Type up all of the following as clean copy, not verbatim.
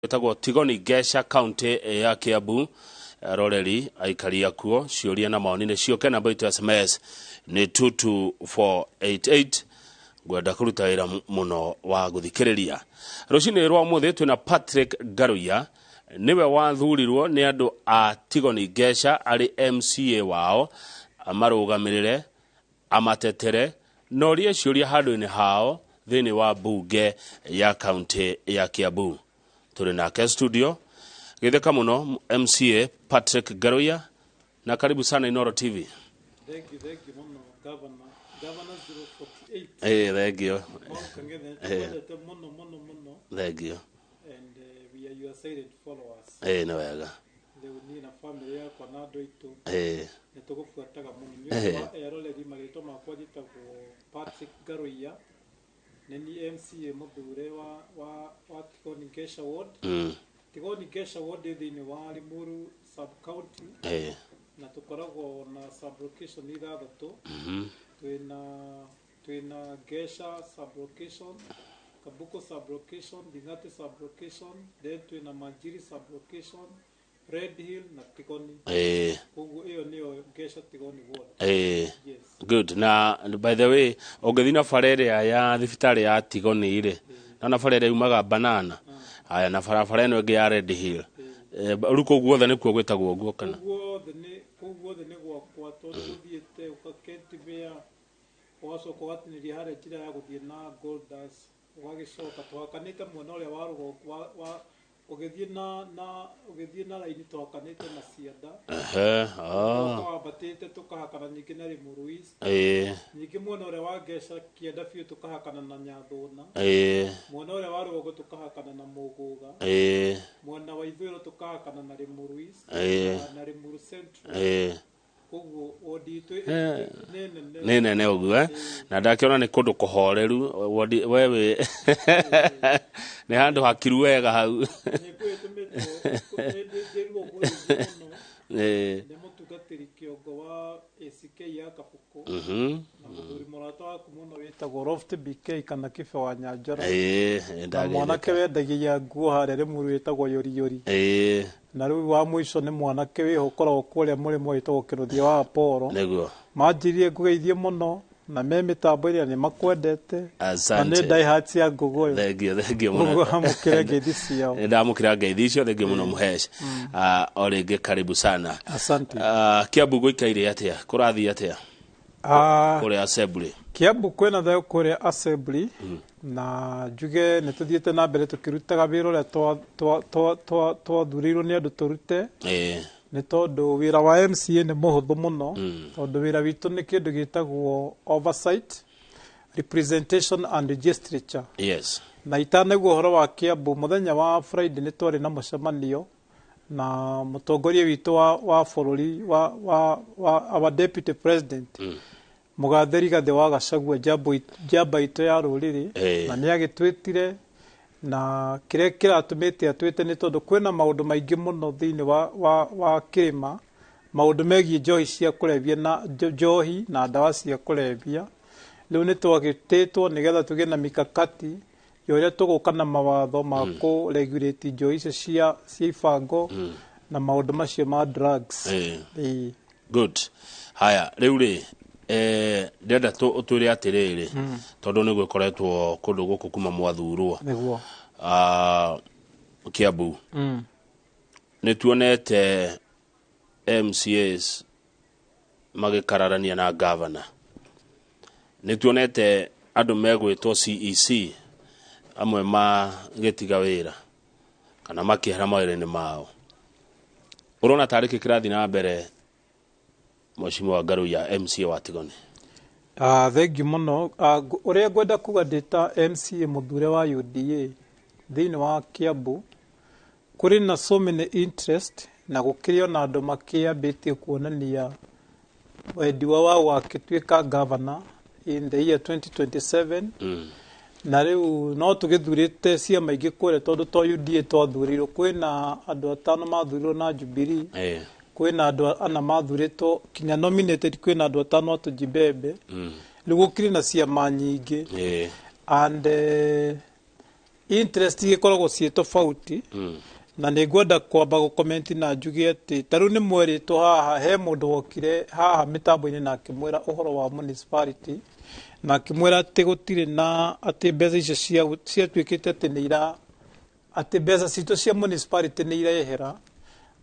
Ĩtagwo Tigoni Ngeca, kaunti ya Kiambu. Roreri aikari akuo, ciũria na maoni nĩ ciũke. Namba itũ ya SMS nĩ 22488. Ngwenda kũruta wĩra mũno wa gũthikĩrĩria. Rũcinĩ rwa ũmũthĩ twĩna Patrick Ngaruiya, nĩwe wathurirwo nĩ andũ a Tigoni Ngeca arĩ MCA wao, amarũgamĩrĩre, amatetere na orie ciũria handũ-inĩ hao thĩinĩ wa mbunge ya kaunti ya Kiambu. Tũrĩ nake studio. Gĩtheka mũno, MCA Patrick Ngaruiya, na karibu sana Inoro TV. Thank you, thank you mũno, Governor. Governor 048. Thank you. Paul Kang'ethe, nĩtũkwendete mũno mũno mũno Thank you. and we are your silent followers. Nĩ wega. Rĩu niĩ na family yakwa na andũ aitũ nĩ tũgũbuataga mũno. Nĩ ũndũ wa eroreri, marĩtwa makwa njĩtagwo Patrick Ngaruiya. Nĩ niĩ MCA mũthure wa Tigoni Ngeca Ward. Tigoni Ngeca Ward ĩ thĩinĩ wa Limuru sub county na tũkoragwo na sub location ithathatũ. Twĩna Ngeca sub location, Kabuko sub location, Ding'ati sub location, then twĩna Manjiri sub location, Red Hill na Tigoni. Koguo ĩyo nĩyo Ngeca Tigoni Ward. Yes. Good. Na by the way, ũngĩthiĩ na bara ĩrĩa ya thibitarĩ ya Tigoni rĩ, na bara ĩrĩa yumaga Banana haya na barabara ĩno ĩngĩ ya Red Hill, rĩu kũu guothe nĩkuo gwĩtagwo ũguo kana? Kũu guothe nĩ gwakwa, tondũ ũthiĩte ũgakentimĩa, ũgacoka ũgatinĩria harĩa njĩra ya gũthiĩ na Golders, ũgagĩcoka tũhakanĩte mwena ũrĩa wa rũgongo wa ũgĩthiĩ na raini, tũhakanĩte na Cianda. Ah. Wambatĩte tũkahakana ningĩ na Limuru East. Ningĩ mwena ũrĩa wa Ngeca kĩenda biũ tũkahakana na Nyathũna. Mwena ũrĩa wa rũgongo tũkahakana na Mũgũga. Mwena wa ithũĩro tũkahakana na Limuru East na Limuru Central. Koguo wodi itũ nĩ nene. Nĩ nene ũguo, eh? Na ndakĩona nĩ kũndũ kũhoreru wodi, wewe nĩ handũ hakiru wega hau. Nĩ ngwĩtũmĩtwo ndĩrwo ngũrĩithio mũno nĩ mũtungatĩri kĩongo wa ACK ya Kabuku na mũthuri mũrata waku mũno wĩtagwo Loft BK kana Kibe wa Nyanjara na mwanake wendagia nguo harĩa Limuru wĩtagwo Yori Yori. Na rĩu wa mũico nĩ mwanake wĩho ũkoragwo kũrĩa mũrĩmo wĩtagwo Kĩrũthia wa Apollo. Manjirie ngũgeithie mũno na me mĩtambo ĩrĩa nĩ makwendete na nĩ Asante. diehards ya Ngũgũyũ. Thank you, thank you mũno. Ũguo amũkĩre ngeithi ciao. Nĩ ndamũkĩra ngeithi icio, thank you mũno, Mũhesh. O rĩngĩ karibu sana. Asante. Kiambu gũikaire atĩa? Kũrathiĩ atĩa kũrĩa assembly? Kiambu kwĩna thayũ kũrĩa assembly, na njuge nĩ tũthiĩte na mbere tũkĩrutaga wĩra ũrĩa twathurĩirwo nĩ andũ tũrute, nĩ tondũ wĩra wa MCA nĩ mũhũthũ mũno, tondũ wĩra witũ nĩ kĩndũ gĩtagwo oversight, representation and legislature. Na itanaigua ũhoro wa Kiambu, mũthenya wa Friday nĩ twarĩ na mũcemanio na mũtongoria witũ wa bũrũri wa our deputy president, mũgathe Rigathĩ wa Gachagua, njamba itũ ya rũrĩrĩ. Na nĩ agĩtwĩtire, na kĩrĩa kĩratũmĩte atwĩte nĩ tondũ kwĩna maũndũ maingĩ mũno thĩinĩ wa kĩrĩma, maũndũ megiĩ njohi cia kũrebia na njohi na ndawa cia kũrebia. Rĩu nĩ twagĩtĩtwo nĩgetha tũgĩe na mikakati ya ũrĩa tũgũka na mawatho ma kũ regulate njohi icio cia ibango na maũndũ macio ma drugs. Good. Haya, rĩu rĩ, ndĩrenda ũtwĩre atĩrĩrĩ, tondũ nĩ gwĩkoretwo kũndũ gũkũ kuma mwathurwo. Kiambu nĩ tuonete MCAs magĩkararania na gavana, nĩ tuonete andũ megwĩtwo CEC amwe magĩtiga wĩra kana makĩehera mawĩra-inĩ mao. Ũrona tarĩ kĩ kĩrathiĩ na mbere, Mheshimiwa Ngaruiya, MCA wa Tigoni? Thank you mũno. Ũrĩa ngwenda kuga ndĩ ta MCA mũthure wa UDA thĩinĩ wa Kiambu, kũrĩ na so many interest na gũkĩrĩ ona andũ makĩambĩtie kuonania wendi wao wa gũgakĩtuĩka governor in the year 2027. Na rĩu no tũgĩthurĩte ciama ingĩ kũrĩa, tondũ to UDA twathurĩirwo, kwĩna andũ atano mathurirwo na Jubilee, kwĩna andũ ana mathurĩtwo kinya nominated, kwĩna andũ atano a Tujibebe. Rĩu gũkĩrĩ na ciama nyingĩ and Interest igĩkoragwo ciĩ tofauti. Na nĩ ngwenda kwamba gũcomment na njuge atĩ ta rĩu nĩ mwerĩtwo haha, he mũndũ wokire haha mĩtambo-inĩ na akĩmwĩra ũhoro wa municipality, na akĩmwĩra atĩ gũtirĩ na atĩ mbeca icio ciatuĩkĩte atĩ nĩ ira atĩ mbeca citũ cia municipality nĩ irehera.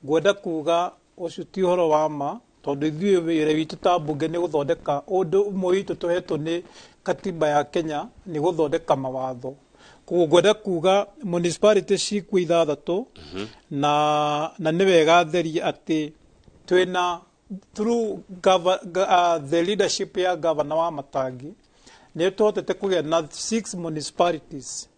Ngwenda kuga ũcio ti ũhoro wa ma, tondũ ithuĩ wĩra witũ ta mbunge nĩ gũthondeka ũndũ ũmwe witũ tũhetwo nĩ katiba ya Kenya nĩ gũthondeka mawatho. Koguo ngwenda kuga municipality cikuo 6, na nĩ wega therie atĩ twĩna through the leadership ya governor wa Matangi nĩ tũhotete kũgĩa na 6 municipalities,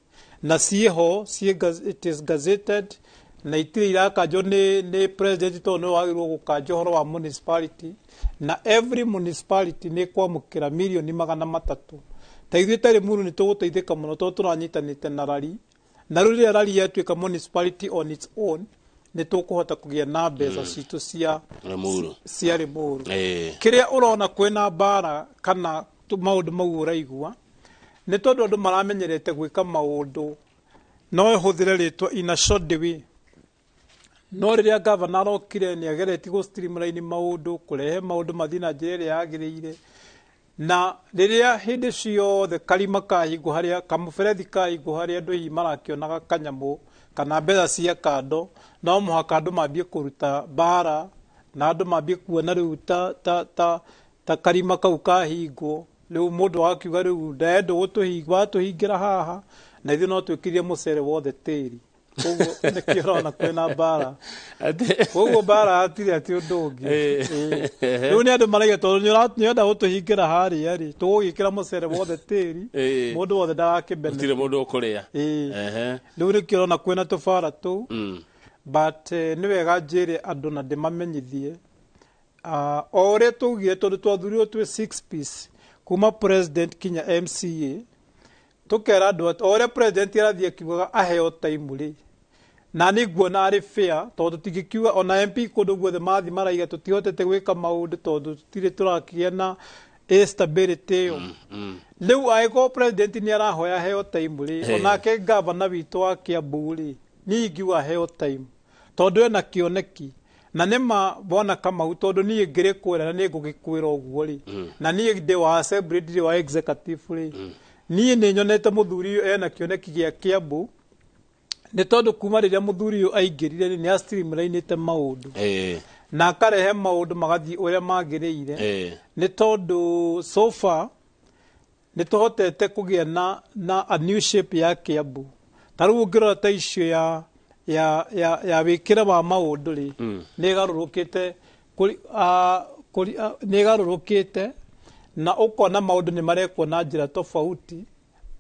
na ciĩho ciĩ it is gazetted, na itirĩ irakanjwo nĩ president, tondũ nĩwe wagĩrĩirwo gũkanja ũhoro wa municipality, na every municipality nĩ kwamũkĩra mirioni 300. Ta ithuĩ ta Limuru nĩ tũgũteithĩka mũno, tondũ tũranyitanĩte na Lari, na rĩu rĩrĩa Lari yatuĩka municipality on its own, nĩ tũkũhota kũgĩa na mbeca citũ cia Limuru. Cia Limuru. Kĩrĩa ũrona kwĩna mbara kana maũndũ mau ũraigua nĩ tondũ andũ maramenyerete gwĩka maũndũ, no ĩhũthĩre rĩtwa in a short way. No rĩrĩa gavana arokire, nĩ ageretie gũ streamline maũndũ, kũrehe maũndũ mathiĩ na njĩra ĩrĩa yagĩrĩire. Na rĩrĩa hĩndĩ ciothe karima kahingwo, harĩa kamũberethi kahingwo, harĩa andũ hihi marakĩonaga kanyamũ kana mbeca cia kando, no mũhaka andũ mambie kũruta mbara na andũ mambie kuona rĩu ta karima kau kahingwo, rĩu mũndũ akiuga rĩu ndenda watũhingĩra haha, na ithuĩ no twĩkĩrie mũcere wothe tĩri. Koguo nĩkĩo ũrona kwĩna mbara. Koguo mbara hatirĩ atĩ ũndũ ũngĩ. Rĩu nĩ andũ maraiga tondũ nĩũrenda gũtũhingĩra harĩa rĩ, tũgũgĩkĩra mũcere wothe tĩri, mũndũ wothe ndagakĩ. Gũtirĩ mũndũ ũkũrĩa. Rĩu nĩkĩo ũrona kwĩna tũbara tũu. But nĩ wega njĩre andũ na ndĩmamenyithie, o ũrĩa twaugire, tondũ twathurirwo twĩ six piece kuma president kinya MCA, tũkera andũ atĩ o ũrĩa president arathiĩ akiugaga aheo time rĩ, na nĩ nguona arĩ fair, tondũ tũtingĩkiuga ona MP kũndũ guothe mathiĩ maraiga tũtihotete gwĩka maũndũ tondũ tũtirĩ tũrakĩgĩa na stability ĩyo. Rĩu angĩkorwo president nĩ arahoya heo time rĩ, onake gavana witũ wa Kiambu rĩ, niĩ ingiuga heo time, tondũ ena kĩoneki. Na nĩma bwana Kamau, tondũ niĩ ngĩrĩ kwĩra na nĩ ngũgĩkwĩra ũguo rĩ, na niĩ ndĩ wa assembly, ndirĩ wa executive rĩ, niĩ nĩ nyonete mũthuri ũyũ ena kĩoneki gĩa Kiambu, nĩ tondũ kuma rĩrĩa mũthuri ũyũ aingĩrire rĩ, nĩ a streamlinĩte maũndũ na akarehe maũndũ magathiĩ ũrĩa magĩrĩire. Nĩ tondũ so far nĩ tũhotete kũgĩa na a new shape ya Kiambu. Ta rĩu ũngĩrora ta icio ya wĩkĩre wa maũndũ rĩ, nĩ ĩgarũrũkĩte nĩ ĩgarũrũkĩte, na ũkona maũndũ nĩ marekwo na njĩra tofauti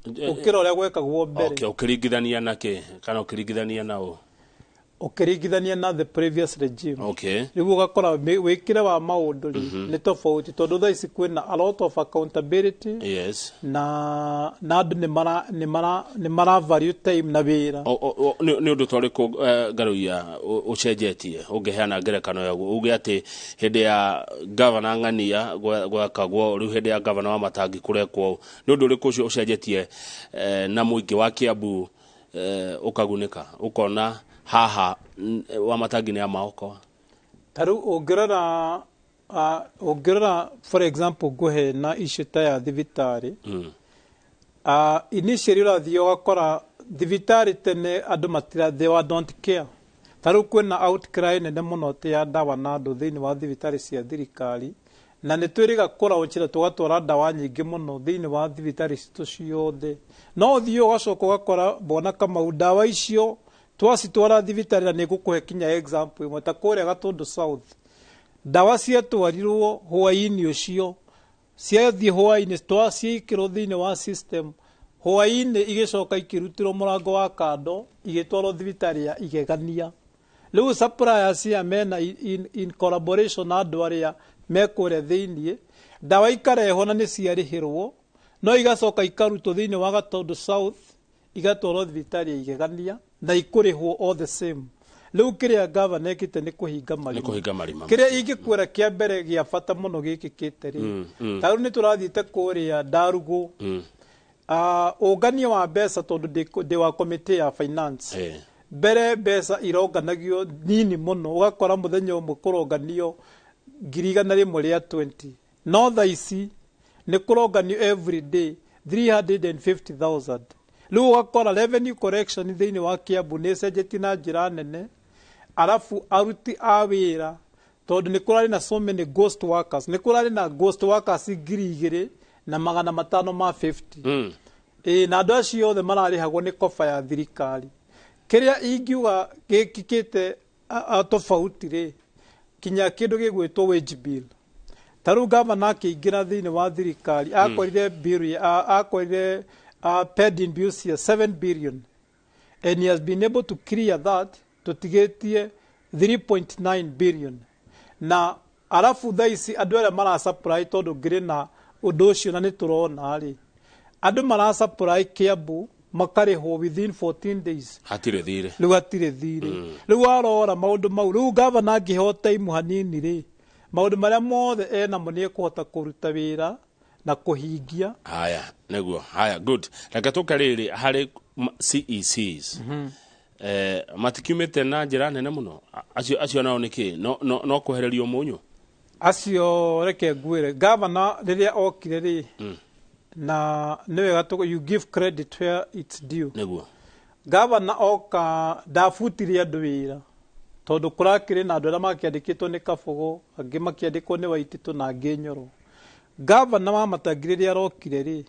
gũkĩra ũrĩa gwekagwo mbere. Okay, ũkĩringithania na kĩ, kana ũkĩringithania na ũ? Ũkĩringithania na the previous regime. Rĩu ũgakora wĩkĩre wa maũndũ rĩ nĩ tofauti, tondũ thaa ici kwĩna a lot of accountability na andũ nĩ mara value time na wĩra. Nĩ ũndũ ta ũrĩkũ, Ngaruiya, ũcenjetie ũngĩheana ngerekano yaguo, uge atĩ hĩndĩ ya gavana Ng'ania gwekagwo, rĩu hĩndĩ ya gavana wa Matangi kũrekwo ũũ? Nĩ ũndũ ũrĩkũ ũcio ũcenjetie, na mũingĩ wa Kiambu ũkagunĩka, ũkona haha wa Matangi nĩ amaokoa? Ta rĩu ũngĩrora for example, ngũhe na issue ta ya thibitarĩ. Initially ũrathiĩ ũgakora thibitarĩ tene andũ matira, they were don't care. Ta rĩu kwĩna outcry nene mũno atĩ ya ndawa na andũ thĩinĩ wa thibitarĩ cia thirikari, na nĩ twĩrĩga kũraũnchĩra tũgatwara ndawa nyingĩ mũno thĩinĩ wa thibitarĩ citũ ciothe. No ũthiĩ ũgacoka ũgakora, bwana Kamau, ndawa icio twacitwara thibitarĩ, na nĩ ngũkũhe kinya example ĩmwe ta kũrĩa Gatũndũ South, ndawa ciatwarirwo hwaĩ-inĩ ũcio, ciathiĩ hwaĩ-inĩ, twaciĩkĩrwo thĩinĩ wa system hwaĩ-inĩ, igĩcoka ikĩrutĩrwo mũrango wa kando, igĩtwarwo thibitarĩ ya Igegania. Rĩu suppliers aya mena in collaboration na andũ arĩa me kũrĩa thĩiniĩ, ndawa ikarehwo na nĩ ciarĩhĩrwo, no igacoka ikarutwo thĩinĩ wa Gatũndũ South, igatwarwo thibitarĩ ya Igegania na ikũrĩhwo all the same. Rĩu kĩrĩa gavana ekĩte nĩ kũhinga Nĩ marima. Kũhinga marima. Kĩrĩa ingĩkwĩra kĩa mbere gĩa bata mũno gĩkĩkĩte rĩ, ta rĩu nĩ tũrathiĩte kũrĩa Ndarugũ. Ũngania wa mbeca, tondũ ndĩ wa committee ya finance, mbere mbeca ironganagio nini mũno, ũgakora mũthenya ũmwe kũronganio 120,000, no thaa ici nĩ kũronganio every day 350,000. Rĩu ũgakora revenue collection thĩinĩ wa Kiambu nĩ ĩcenjetie na njĩra nene. Arabu aruti a wĩra, tondũ nĩ kũrarĩ na so many ghost workers, nĩ kũrarĩ na ghost workers 2,550. Ĩĩ, na andũ acio othe mararĩhagwo nĩ koba ya thirikari. Kĩrĩa ingiuga gĩkĩkĩte tofauti rĩ, kinya kĩndũ gĩgwĩtwo wage bill. Ta rĩu gavana akĩingĩra thĩinĩ wa thirikari akorire bill akorire pending bills cia 7 billion, and he has been able to clear that, tũtigĩtie 3.9 billion. Na arabu thaa ici andũ arĩa marasupply, tondũ ngĩrĩ na ũndũ ũcio na nĩ tũrona rĩ, andũ marasupply Kiambu makarĩhwo within 14 days. Hatirĩ thirĩ. Rĩu hatirĩ thirĩ. Rĩu warora maũndũ mau, rĩu gavana angĩheo time hanini rĩ, maũndũ marĩa mothe enamo nĩ ekũhota kũruta wĩra na kũhingia. Haya, nĩguo. Haya, good. Reke tũke rĩrĩ harĩ CECs. Matikiumĩte na njĩra nene mũno. Acio nao nĩkĩ no kwehererio mũnyũ? Acio, reke ngwĩre, gavana rĩrĩa okire rĩ, na nĩ wega you give credit where it's due. Gavana oka ndabutire andũ wĩra, tondũ kũrakĩrĩ na andũ arĩa makĩandĩkĩtwo nĩ Kabogo, angĩ makĩandĩkwo nĩ Waititũ na angĩ Nyoro. Gavana wa Matangi rĩrĩa arokire rĩ,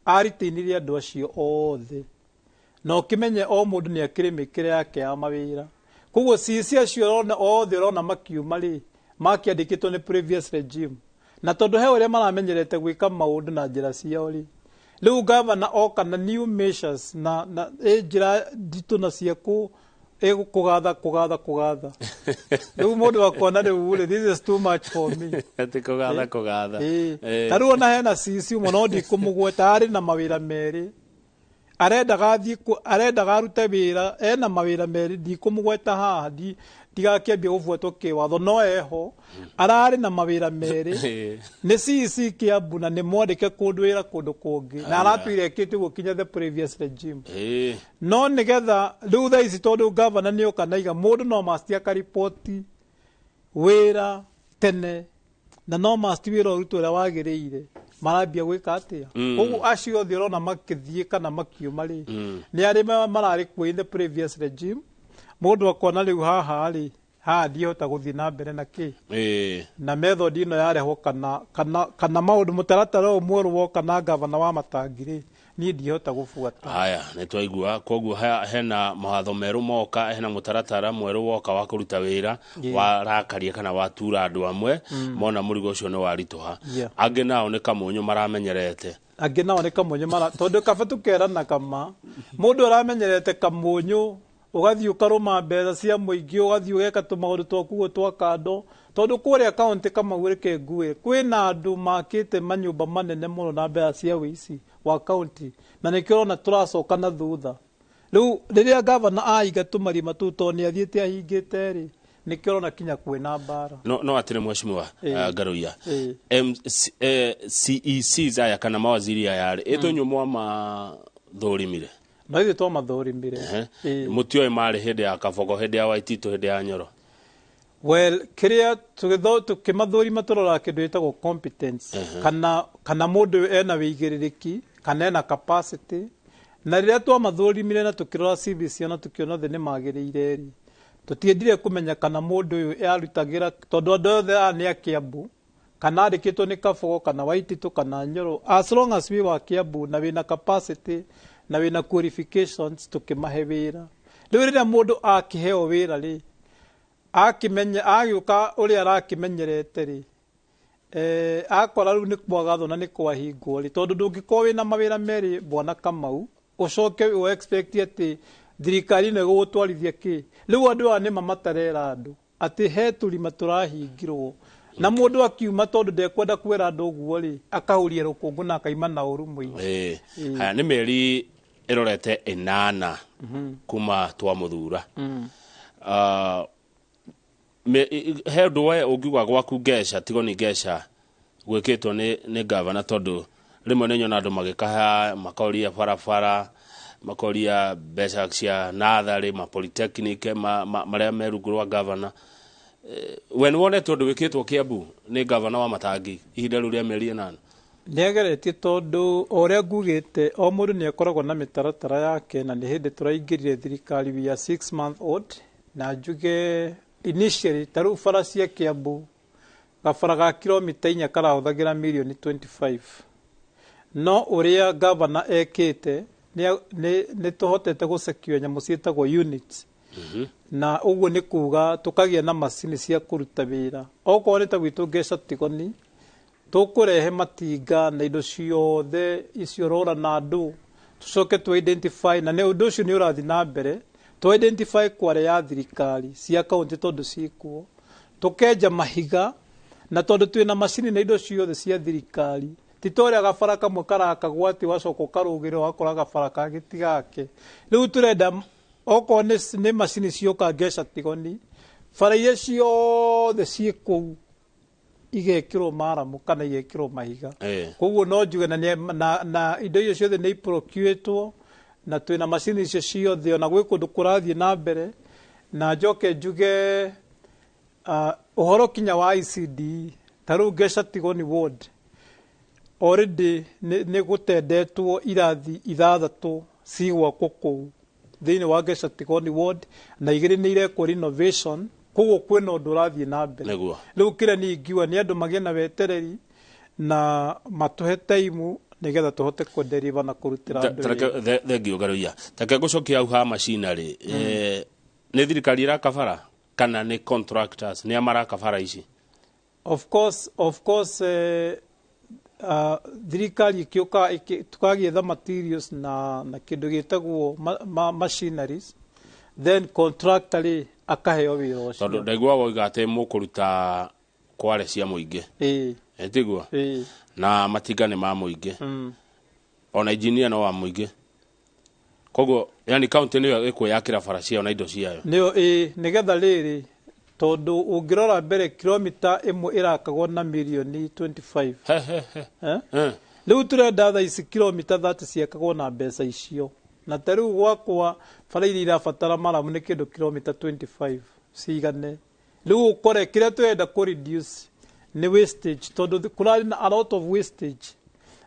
aritainirie andũ acio othe, na ũkĩmenye o mũndũ nĩ akĩrĩ mĩkĩre yake ya mawĩra. Koguo CEC acio ũrona othe ũrona makiuma rĩ, makĩandĩkĩtwo nĩ previous regime, na tondũ he ũrĩa maramenyerete gwĩka maũndũ na njĩra ciao rĩ, rĩu gavana oka na new measures na ĩ njĩra nditũ na cia kũ ĩ kũgatha kũgatha kũgatha. Rĩu mũndũ akona rĩu rĩ, this is too much for me. Atĩ kũgatha kũgatha. Ĩĩ. Ta rĩu ona hena CEC ũmwe, no ndikũmũgweta, arĩ na mawĩra merĩ, arendaga athiĩ arendaga arute wĩra, ena mawĩra merĩ, ndikũmũgweta haha ndigakĩambie gũbuatwo kĩwatho, no eho ararĩ na mawĩra merĩ. Nĩ CEC Kiambu na nĩ mwandĩke kũndũ wĩra kũndũ kũngĩ, na aratwire ekĩte ũguo kinya the previous regime. No nĩgetha rĩu thaa ici, tondũ gavana nĩ oka naiga mũndũ no must akariboti wĩra tene na no must wĩra ũrutwo ũrĩa wagĩrĩire, marambia gwĩka atĩa? Koguo acio othe ũrona makĩthiĩ kana makiuma rĩ, nĩ arĩ mararĩ kuo in the previous regime. Mũndũ akona rĩu haha rĩ, haha ndihota gũthiĩ na mbere na kĩ na method ĩno yarehwo kana maũndũ mũtaratara ũyũ mwerũ woka na gavana wa Matangi rĩ, niĩ ndihota gũbuata. Haya, nĩ twaigua. Koguo hena mawatho merũ moka, hena mũtaratara mwerũ woka wa kũruta wĩra, warakaria kana watura andũ amwe mona mũrigo ũcio nĩ waritũha. Angĩ nao nĩ kamũnyũ maramenyerete. Angĩ nao nĩ kamũnyũ mara, tondũ kaba tũkerana kama mũndũ aramenyerete kamũnyũ, ũgathiĩ ũkarũma mbeca cia mũingĩ, ũgathiĩ ũgeka tũmaũndũ twaku twa kando, tondũ kũrĩa kaũntĩ, Kamau, reke ngue, kwĩna andũ makĩte manyũmba manene mũno na mbeca cia wĩici wa kaũntĩ, na nĩkĩo ũrona tũracoka na thutha. Rĩu rĩrĩa gavana aiga tũmarima tũu, tondũ nĩ athiĩte ahingĩte rĩ, nĩkĩo ũrona kinya kwĩna mbara. No atĩrĩ, mheshimiwa Ngaruiya, CECs aya kana mawaziri aya rĩ, ĩtũ nyũmwa mathũrimire? No ithuĩ twamathũrimire. Mũtioĩ marĩ hĩndĩ ya Kabogo, hĩndĩ ya Waititũ, hĩndĩ ya Nyoro? Well, kĩrĩa tũkĩmathũrima tũroraga kĩndũ gĩtagwo competence, kana mũndũ ũyũ ena wĩigĩrĩrĩki kana ena capacity. Na rĩrĩa twamathũrimire na tũkĩrora CV ciao na tũkĩona othe nĩ magĩrĩire rĩ, tũtiendire kũmenya kana mũndũ ũyũ arutagĩra, tondũ andũ othe aya nĩ a Kiambu, kana andĩkĩtwo nĩ Kabogo kana Waititũ kana Nyoro, as long as wĩ wa Kiambu na wĩna capacity na wĩna qualifications, tũkĩmahe wĩra. Rĩu rĩrĩa mũndũ akĩheo wĩra rĩ, akĩmenya agĩũka ũrĩa arakĩmenyerete rĩ, akora rĩu nĩ kwagathwo na nĩ kwahingwo rĩ, tondũ ndũngĩkorwo wĩna mawĩra merĩ, bwana Kamau, ũcoke ũ expect atĩ thirikari ĩno ĩgũgũtwarithia kĩ. Rĩu andũ aya nĩma matarera andũ atĩ he tũrima tũrahingirwo, na mũndũ akiuma, tondũ ndekwenda kwĩra andũ ũguo rĩ, akahuria rũkũngũ na akaima na ũru mũingĩ. Haya, nĩ mĩeri ĩrorete 8 kuma twamũthura. He ũndũ we ũngiuga gwaku Ngeca, tigo ni Ngeca, gwĩkĩtwo nĩ gavana, tondũ Rĩmwe nĩ nyona andũ magĩkaha, makoria barabara, makoria mbeca cia natharĩ, ma polytechnic marĩa me rungu rwa gavana. We nĩ wonete ũndũ wĩkĩtwo Kiambu nĩ gavana wa Matangi ihinda rĩu rĩa mĩeri 8? Nĩageretie, tondũ o ũrĩa ngugĩte, o mũndũ nĩ akoragwo na mĩtaratara yake, na nĩ hĩndĩ tũraingĩrire thirikari, we are 6 month old, na njuge initially ta rĩu bara cia Kiambu, gabara ga kilomita 4 karahũthagĩra mirioni 25, no ũrĩa gavana ekĩte nĩ tũhotete gũcekio nyamũ ciĩtagwo units, na ũguo nĩ kuga tũkagĩa na macini cia kũruta wĩra. Okorwo nĩ ta gwitũ Ngeca Tigoni, tũkũrehe matinga na indo ciothe icio rora na andũ, tũcoke tu identify, na nĩ ũndũ ũcio nĩ ũrathiĩ na mbere, tu identify kware ya thirikari cia kaunti tondũ ciĩkuo, tũkenja mahiga, na tondũ twĩna macini na indo ciothe cia thirikari, ti ta ũrĩa gabara kamwe karakagwo atĩ wacoka ũkarũgĩrĩra ũgakora gabara kangĩ ti gake. Rĩu tũrenda okorwo nĩ macini cioka Ngeca Tigoni, bara iria ciothe ciĩ kũu igekĩrwo maramu kana igekĩrwo mahiga. Koguo no njuge na indo icio ciothe nĩ iprocuretwo na twĩna macini icio ciothe, ona gwĩ kũndũ kũrathiĩ na mbere. Na njoke njuge ũhoro kinya wa ICD, ta rĩu Ngeca Tigoni ward already nĩ gũtendetwo irathi ithathatũ cigwakwo kũu thĩinĩ wa Ngeca Tigoni ward, na igĩrĩ nĩ irekwo renovation. Koguo kwĩna ũndũ ũrathiĩ na mbere. Rĩu kĩrĩa niĩ ingiuga nĩ andũ magĩe na wetereri na matũhe taimu nĩgetha tũhote kũdeliver na kũrutĩra andũ wĩra. Thengio Ngaruiya. Take ngũcokia hau ha machinery, nĩ thirikari ĩraka bara kana nĩ contractors nĩ a maraka bara ici? Of course, thirikari ĩkĩũka tũkagĩetha materials na kĩndũ gĩtagwo machineries, then contractor rĩ akaheo wĩra Tondũ ũcio. Ndaigua woiga atĩ mũkũruta kware cia mũingĩ. Ĩĩ. Tiguo? Ĩĩ. Na matinga nĩ ma mũingĩ, ona engineer no wa mũingĩ, koguo yani county nĩyo ĩkwĩyakĩra bara ciayo na indo ciayo. Nĩyo, ĩĩ, nĩgetha rĩrĩ, tondũ ũngĩrora mbere kilomita 1 ĩrakagwo na mirioni 25. He, he, he. Eh? Eh. Rĩu tũrenda thaa ici kilomita 30 ciakagwo na mbeca icio, na ta rĩu gwakwa bara iria irabatara maramu nĩ kĩndũ kilomita 25 cigane. Rĩu ũkore kĩrĩa tũrenda kũ reduce nĩ wastage, tondũ kũrarĩ na a lot of wastage,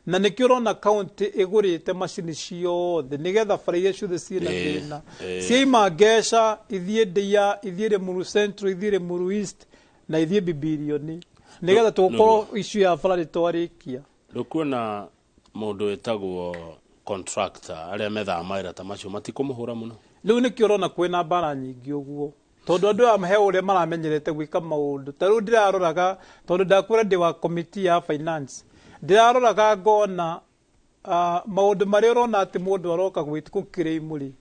na nĩkĩo ũrona county ĩgũrĩte macini ciothe nĩgetha bara iria ciothe ciĩna thĩna ciaima Ngeca ithiĩ Ndia, ithiĩ Limuru Central, ithiĩ Limuru East na ithiĩ Bibilioni, nĩgetha tũgũkorwo issue ya bara nĩ twarĩkia. Ndũkuona mũndũ wĩtagwo contractor arĩa methaga mawĩra ta macio matikũmũhũra mũno? Rĩu nĩkĩo ũrona kwĩna mbara nyingĩ ũguo, tondũ andũ aya he ũrĩa maramenyerete gwĩka maũndũ. Ta rĩu ndĩraroraga, tondũ ndakwĩra ndĩ wa committee ya finance, ndĩraroraga ngona maũndũ marĩa ũrona atĩ mũndũ aroka gũkĩrĩimũ rĩ,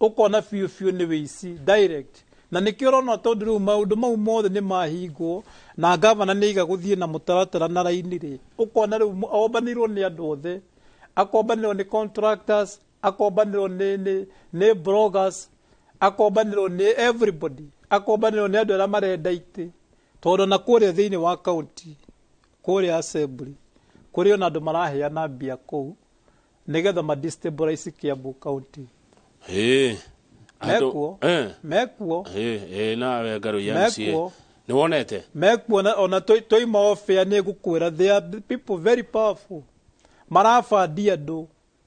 ũkona biũ biũ nĩ wĩici direct, na nĩkĩo ũrona tondũ rĩu maũndũ mau mothe nĩ mahingwo na gavana nĩ aiga gũthiĩ na mũtaratara na raini rĩ, ũkona rĩu ombanĩirwo nĩ andũ othe, akombanĩrwo nĩ contractors, akombanĩrwo nĩ bloggers, akombanĩrwo nĩ everybody, akombanĩrwo nĩ andũ arĩa marenda itĩ, tondũ na kũrĩa thĩinĩ wa county, kũrĩa assembly, kũrĩ ona andũ maraheana mbia kũu nĩgetha ma destabilize Kiambu County. Mekuo. Mekuo. Ĩ nawe Ngaruiya MCA. Mekuo. Nĩ wonete? Mekuo, ona twaima off-air nĩ ngũkwĩra they are people very powerful, marabandi andũ,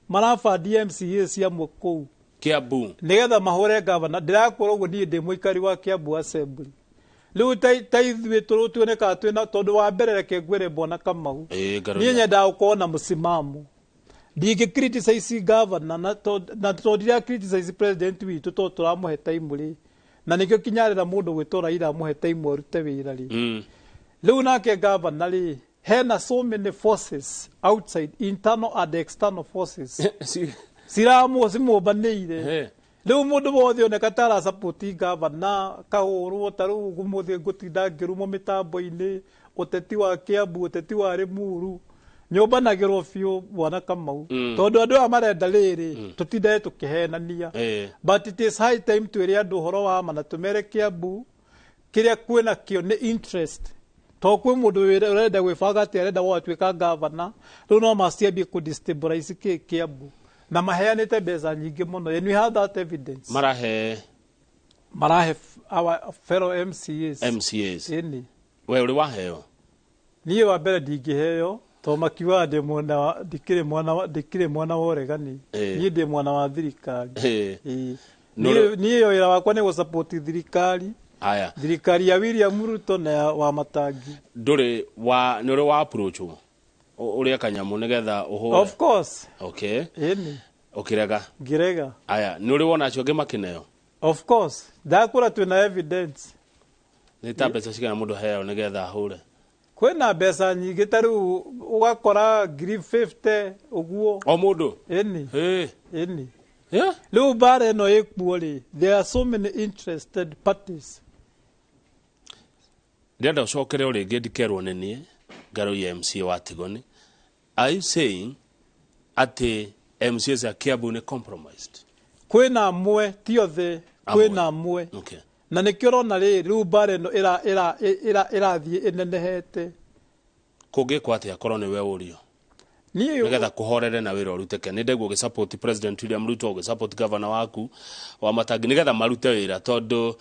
marabandi MCA ciamwe kũu Kiambu. Nĩgetha mahũre gavana. Ndĩrakwĩra ũguo niĩ ndĩ mũikari wa Kiambu assembly. Rĩu ta ithuĩ tuonekaga twĩna, tondũ wa mbere reke ngwĩre bwana Kamau, Ĩ niĩ Ngaruiya. Nyendaga gũkorwo na mũsimamo, ndingĩ criticize governor na tondũ ndira criticize president witũ, tondũ tũramũhe time rĩ, na nĩkĩo kinyarĩra mũndũ gwĩtwo Raila amũhe time arute wĩra rĩ. Rĩu nake governor rĩ, hena so many forces outside, internal and external forces cimũmbanĩire. Rĩu mũndũ wothe oneka ta arasapoti gavana kahũrwo. Ta rĩu ũmũthĩ ngũtinda ngĩrumwo mĩtambo-inĩ, ũteti wa Kiambu, ũteti wa Limuru, nyũmbanagĩrwo biũ bwana Kamau, tondũ andũ aya marenda rĩrĩ tũtindage tũkĩhenania. But it is high time twĩre andũ ũhoro wa ma na tũmere Kiambu kĩrĩa kwĩna kĩo nĩ interest. To kwĩ mũndũ ũrenda gwĩbanga atĩ arenda gwatuĩka gavana, rĩu no maciambie kũ destabilize kĩ Kiambu na maheanĩte mbeca nyingĩ mũno, and we have that evidence. Marahe? Marahe our fellow MCAs. MCAs. Ĩni. We ũrĩ waheo? Niĩ wa mbere ndingĩheo, to makiugaga ndĩ mwena wa ndikĩrĩ mwana wa ndikĩrĩ mwena wa ũregani. Niĩ ndĩ mwena wa thirikari. Ĩĩ. Niĩ wĩra wakwa nĩ gũsupport thirikari. Aya. Thirikari ya William Ruto na ya Wamatangi. Ndũrĩ wa nĩ ũrĩ wa approach ũrĩa kanyamũ nĩgetha ũhũre? Of course. Ĩni. Ũkĩrega? Ngĩrega. Aya, nĩ ũrĩ wona acio angĩ makĩneo? Of course, ndakũra twĩna evidence. Nĩ ta mbeca cigana mũndũ aheo nĩgetha ahũre? Kwĩna mbeca nyingĩ, ta rĩu ũgakora 50,000 ũguo. O mũndũ? Ĩni. Ĩni. Rĩu mbara ĩno ĩkuo rĩ, there are so many interested parties. Ndĩrenda ũcokere o rĩngĩ, ndikerwo nĩ niĩ ngarũiya MCA wa Tigoni. Are you saying atĩ MCAs a Kiambu nĩ compromised? Kwĩna amwe, ti othe. Amwe. Kwĩna amwe. Na nĩkĩo ũrona rĩrĩ rĩu mbara ĩno ĩrathiĩ ĩnenehete. Kũngĩkwo atĩa korwo nĩwe ũrio? Niĩ Nĩgetha kũhorere na wĩra ũrutĩke, nĩ ndaigua ũgĩsupport President William Ruto, ũgĩsupport governor waku wa Matangi nĩgetha marute wĩra, tondũ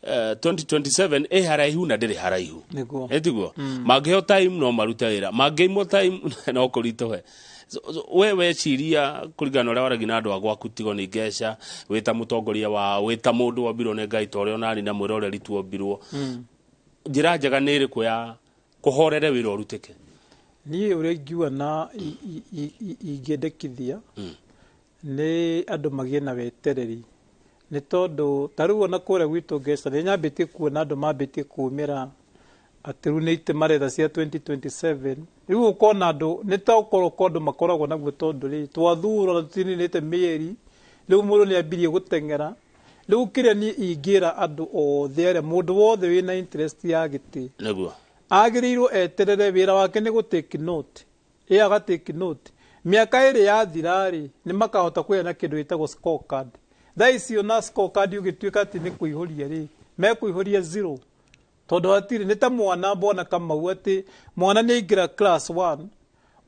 2027 ĩ haraihu na ndĩrĩ haraihu. Nĩguo. Ĩtiguo mangĩheo time no marute wĩra, mangĩimwo time no kũritũhe. So, we weciria kũringana na ũrĩa waragia na andũ a gwaku Tigoni Ngeca, wĩ ta mũtongoria wao, wĩ ta mũndũ wombirwo nĩ Ngai ta ũrĩa onani na mwĩroreri tuombirwo, njĩra njega nĩ ĩrĩkũ ya kũhorere wĩra ũrutĩke? Niĩ ũrĩa ingiuga na ingĩendekithia nĩ andũ magĩe na wetereri, nĩ tondũ ta rĩu ona kũrĩa gwitũ Ngeca nĩ nyambĩtie kuona andũ mambĩtie kumĩra atĩ rĩu nĩ itĩ maretha cia 2027. Rĩu ũkona andũ nĩ ta ũkorwo ko andũ makoragwo naguo, tondũ rĩ twathurwo na tũtininĩte mĩeri, rĩu mũndũ nĩ ambirie gũteng'era. Rĩu kĩrĩa niĩ ingĩra andũ othe arĩa, mũndũ wothe wĩna interest ya gĩtĩ, agĩrĩirwo eterere. Wĩra wake nĩ gũ take note, ĩ aga take note. Mĩaka ĩrĩ yathira rĩ, nĩ makahota kũgĩa na kĩndũ gĩtagwo scorecard. Thaa ici ona scorecard ũgĩtuĩka atĩ nĩ kũihũria rĩ, mekũihũria zero, tondũ hatirĩ. Nĩ ta mwana mbona Kamau atĩ mwana nĩ aingĩra class 1,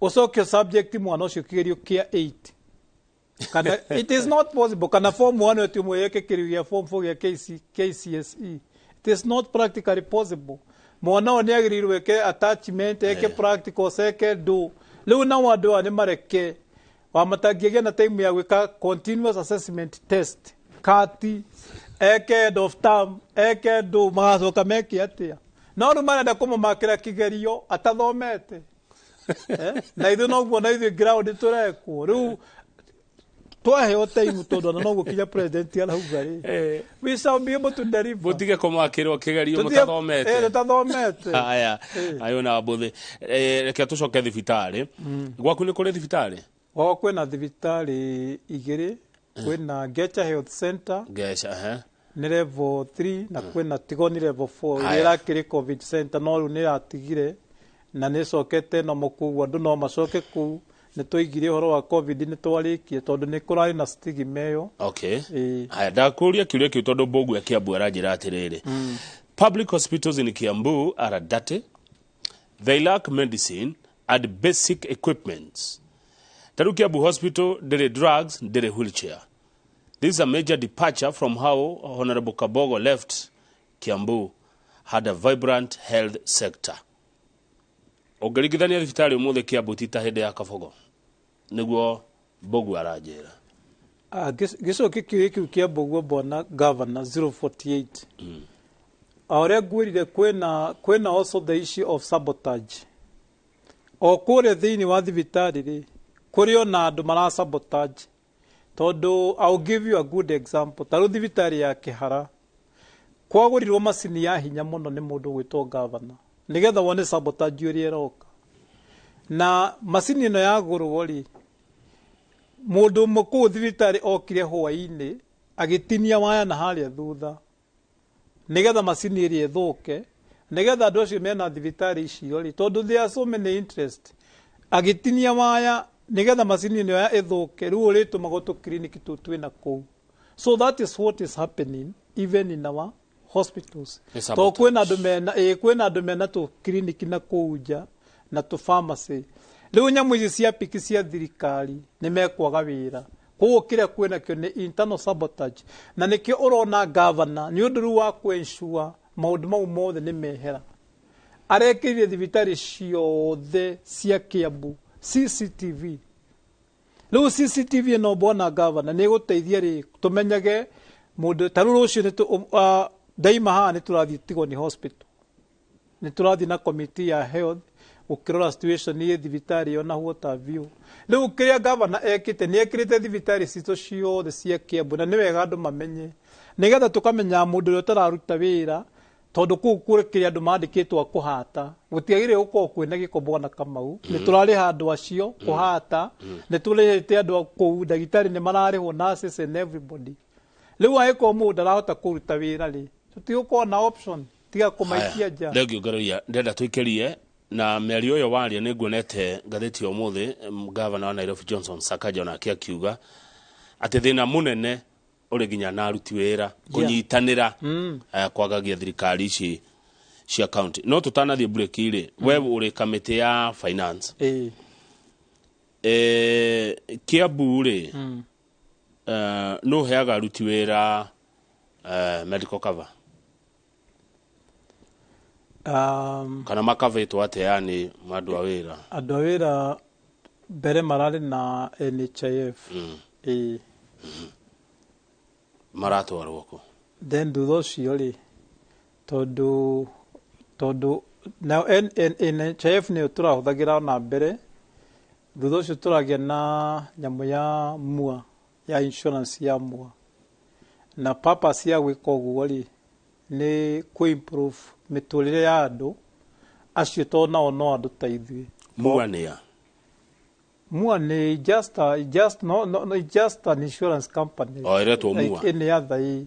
ũcoke subject mwana ũcio kĩgerio kĩa 8 kana, it is not possible. Kana form 1 ati ũmwe yeke kĩgerio gĩa form 4 gĩa KCSE, it is not practically possible. Mwana ũyũ nĩ agĩrĩirwo eke attachment, eke practicals, eke ndũ. Rĩu nao andũ aya nĩ mareke Wamatangi na time ya gwĩka continuous assessment test, kati eke end of term, eke ndũ, magacoka meke atĩa? No rĩu marenda kũmũmakĩra kĩgerio atathomete. Eh? Na ithuĩ noguo na ithuĩ ground tũrekwo rĩu twaheo time, tondũ ona noguo kinya president arauga rĩ, we shall be able to deliver. Mũtige kũmakĩrwo kĩgerio mũtathomete. Tũtathomete. Haya, ayo na mbũthĩ. Reke tũcoke thibitarĩ gwaku. Nĩ kũrĩ thibitarĩ? Gwakwa kwĩna thibitarĩ igĩrĩ. Kwĩna Ngecha Health Center. Ngeca, ehe. Nĩ level 3, na kwĩna Tigoni level 4 Haya. ĩrĩa ĩrakĩrĩ COVID center, no rĩu nĩ ĩratigire na nĩ ĩcokete nomo, koguo andũ no macoke kũu. Nĩ twaigire ũhoro wa COVID, nĩ twarĩkia, tondũ nĩ kũrarĩ na stigma ĩyo. Ĩĩ. Haya, ndakũria kĩũria kĩu tondũ Mbũgũ ya Kiambu aranjĩra atĩrĩrĩ, public hospitals in Kiambu are dirty, they lack medicine and basic equipments. Ta rĩu Kiambu Hospital ndĩrĩ drugs, ndĩrĩ wheelchair. This is a major departure from how Honorable Kabogo left. Kiambu had a vibrant health sector. Ũngĩringithania thibitarĩ ũmũthĩ Kiambu ti ta hĩndĩ ya Kabogo, nĩguo Mbũgũ aranjĩra. Ah, gĩcoke kĩũria kĩu kĩa Mbũguo, mbona governor 048 o ũrĩa ngwĩrire, kwĩna also the issue of sabotage o kũrĩa thĩinĩ wa thibitarĩ rĩ, kũrĩ ona andũ mara sabotage, tondũ I'll give you a good example. Ta rĩu thibitarĩ ya Kĩhara kwagũrirwo macini ya hinya mũno nĩ mũndũ gwĩtwo governor, nĩgetha wone sabotage ũrĩa ĩroka na macini ĩno yagũrwo rĩ. Mũndũ ũmwe kũu thibitarĩ okire hwaĩ-inĩ agĩtinia waya na harĩa thutha nĩgetha macini ĩrĩa ĩthũke, nĩgetha andũ acio mena thibitarĩ icio rĩ, tondũ there are so many interest, agĩtinia waya nĩgetha macini ĩno ya ĩthũke, rĩu ũrĩtũmagwo tũ clinic tũu twĩna kũu. So that is what is happening even in our hospitals. Nĩ To sabotage. kwĩna andũ mena, ĩ, kwĩna andũ mena tũ clinic na kũu nja na tũ pharmacy. Rĩu nyamũ ici cia piki cia thirikari nĩ mekwaga wĩra. Koguo kĩrĩa kwĩna kĩo nĩ internal sabotage, na nĩkĩo ũrona governor nĩ ũndũ rĩu wa kũ-ensure maũndũ mau mothe nĩ mehera, arekĩrire thibitarĩ ciothe cia Kiambu CCTV. Rĩu CCTV ĩno, bwana governor, nĩ ĩgũteithia rĩ tũmenyage mũndũ. Ta rĩu rũciũ nĩ ndaima haha nĩ tũrathiĩ Tigoni Hospital, nĩ tũrathiĩ na committee ya health gũkĩrora situation ĩ thibitarĩ ĩyo na what have you. Rĩu kĩrĩa governor ekĩte, nĩ ekĩrĩte thibitarĩ citũ ciothe cia Kiambu, na nĩ wega andũ mamenye nĩgetha tũkamenya mũndũ ũrĩa ũtararuta wĩra, tondũ kũu kũrĩ kĩrĩa andũ mandĩkĩtwo a kũhata. Gũtiagĩrĩire gũkorwo kwĩna gĩko, bwana Kamau. Nĩ tũrarĩha andũ acio kũhata, nĩ tũrĩhĩte andũ a kũu, ndagĩtarĩ nĩ mararĩhwo, nurses and everybody. Rĩu angĩkorwo mũndũ ndarahota kũruta wĩra rĩ, tũtigũkorwo na option tiga kũmaikia nja. Thengio Ngaruiya. Ndĩrenda tũikĩrie na mĩario ĩyo waria. Nĩ nguonete ngathĩti ya ũmũthĩ, gavana wa Nairobi Johnson Sakaja onake akiuga atĩ thĩna mũnene ũrĩ nginya na aruti wĩra kũnyitanĩra kwagagia thirikari ici cia county. No tũtanathiĩ break rĩ, we ũrĩ kamĩtĩ ya finance. Ĩĩ. Kiambu rĩ, nũ ũheaga aruti wĩra medical cover? Kana makavĩtwo atĩa, yani andũ a wĩra? Andũ a wĩra mbere mararĩ na NHIF. Ĩĩ. Maratwarwo kũ? Then thutha ũcio rĩ, tondũ nao NHIF nĩyo tũrahũthagĩra na mbere, thutha ũcio tũragĩa na nyamũ ya MUA, ya insurance ya MUA, na purpose ya gwĩka ũguo rĩ nĩ kũ improve mĩtũrĩre ya andũ acio, tondũ nao no andũ ta ithuĩ. MUA nĩ ya? MUA nĩ just a, just no, no, no, just an insurance company. O, ĩretwo MUA. Like any other, ĩ.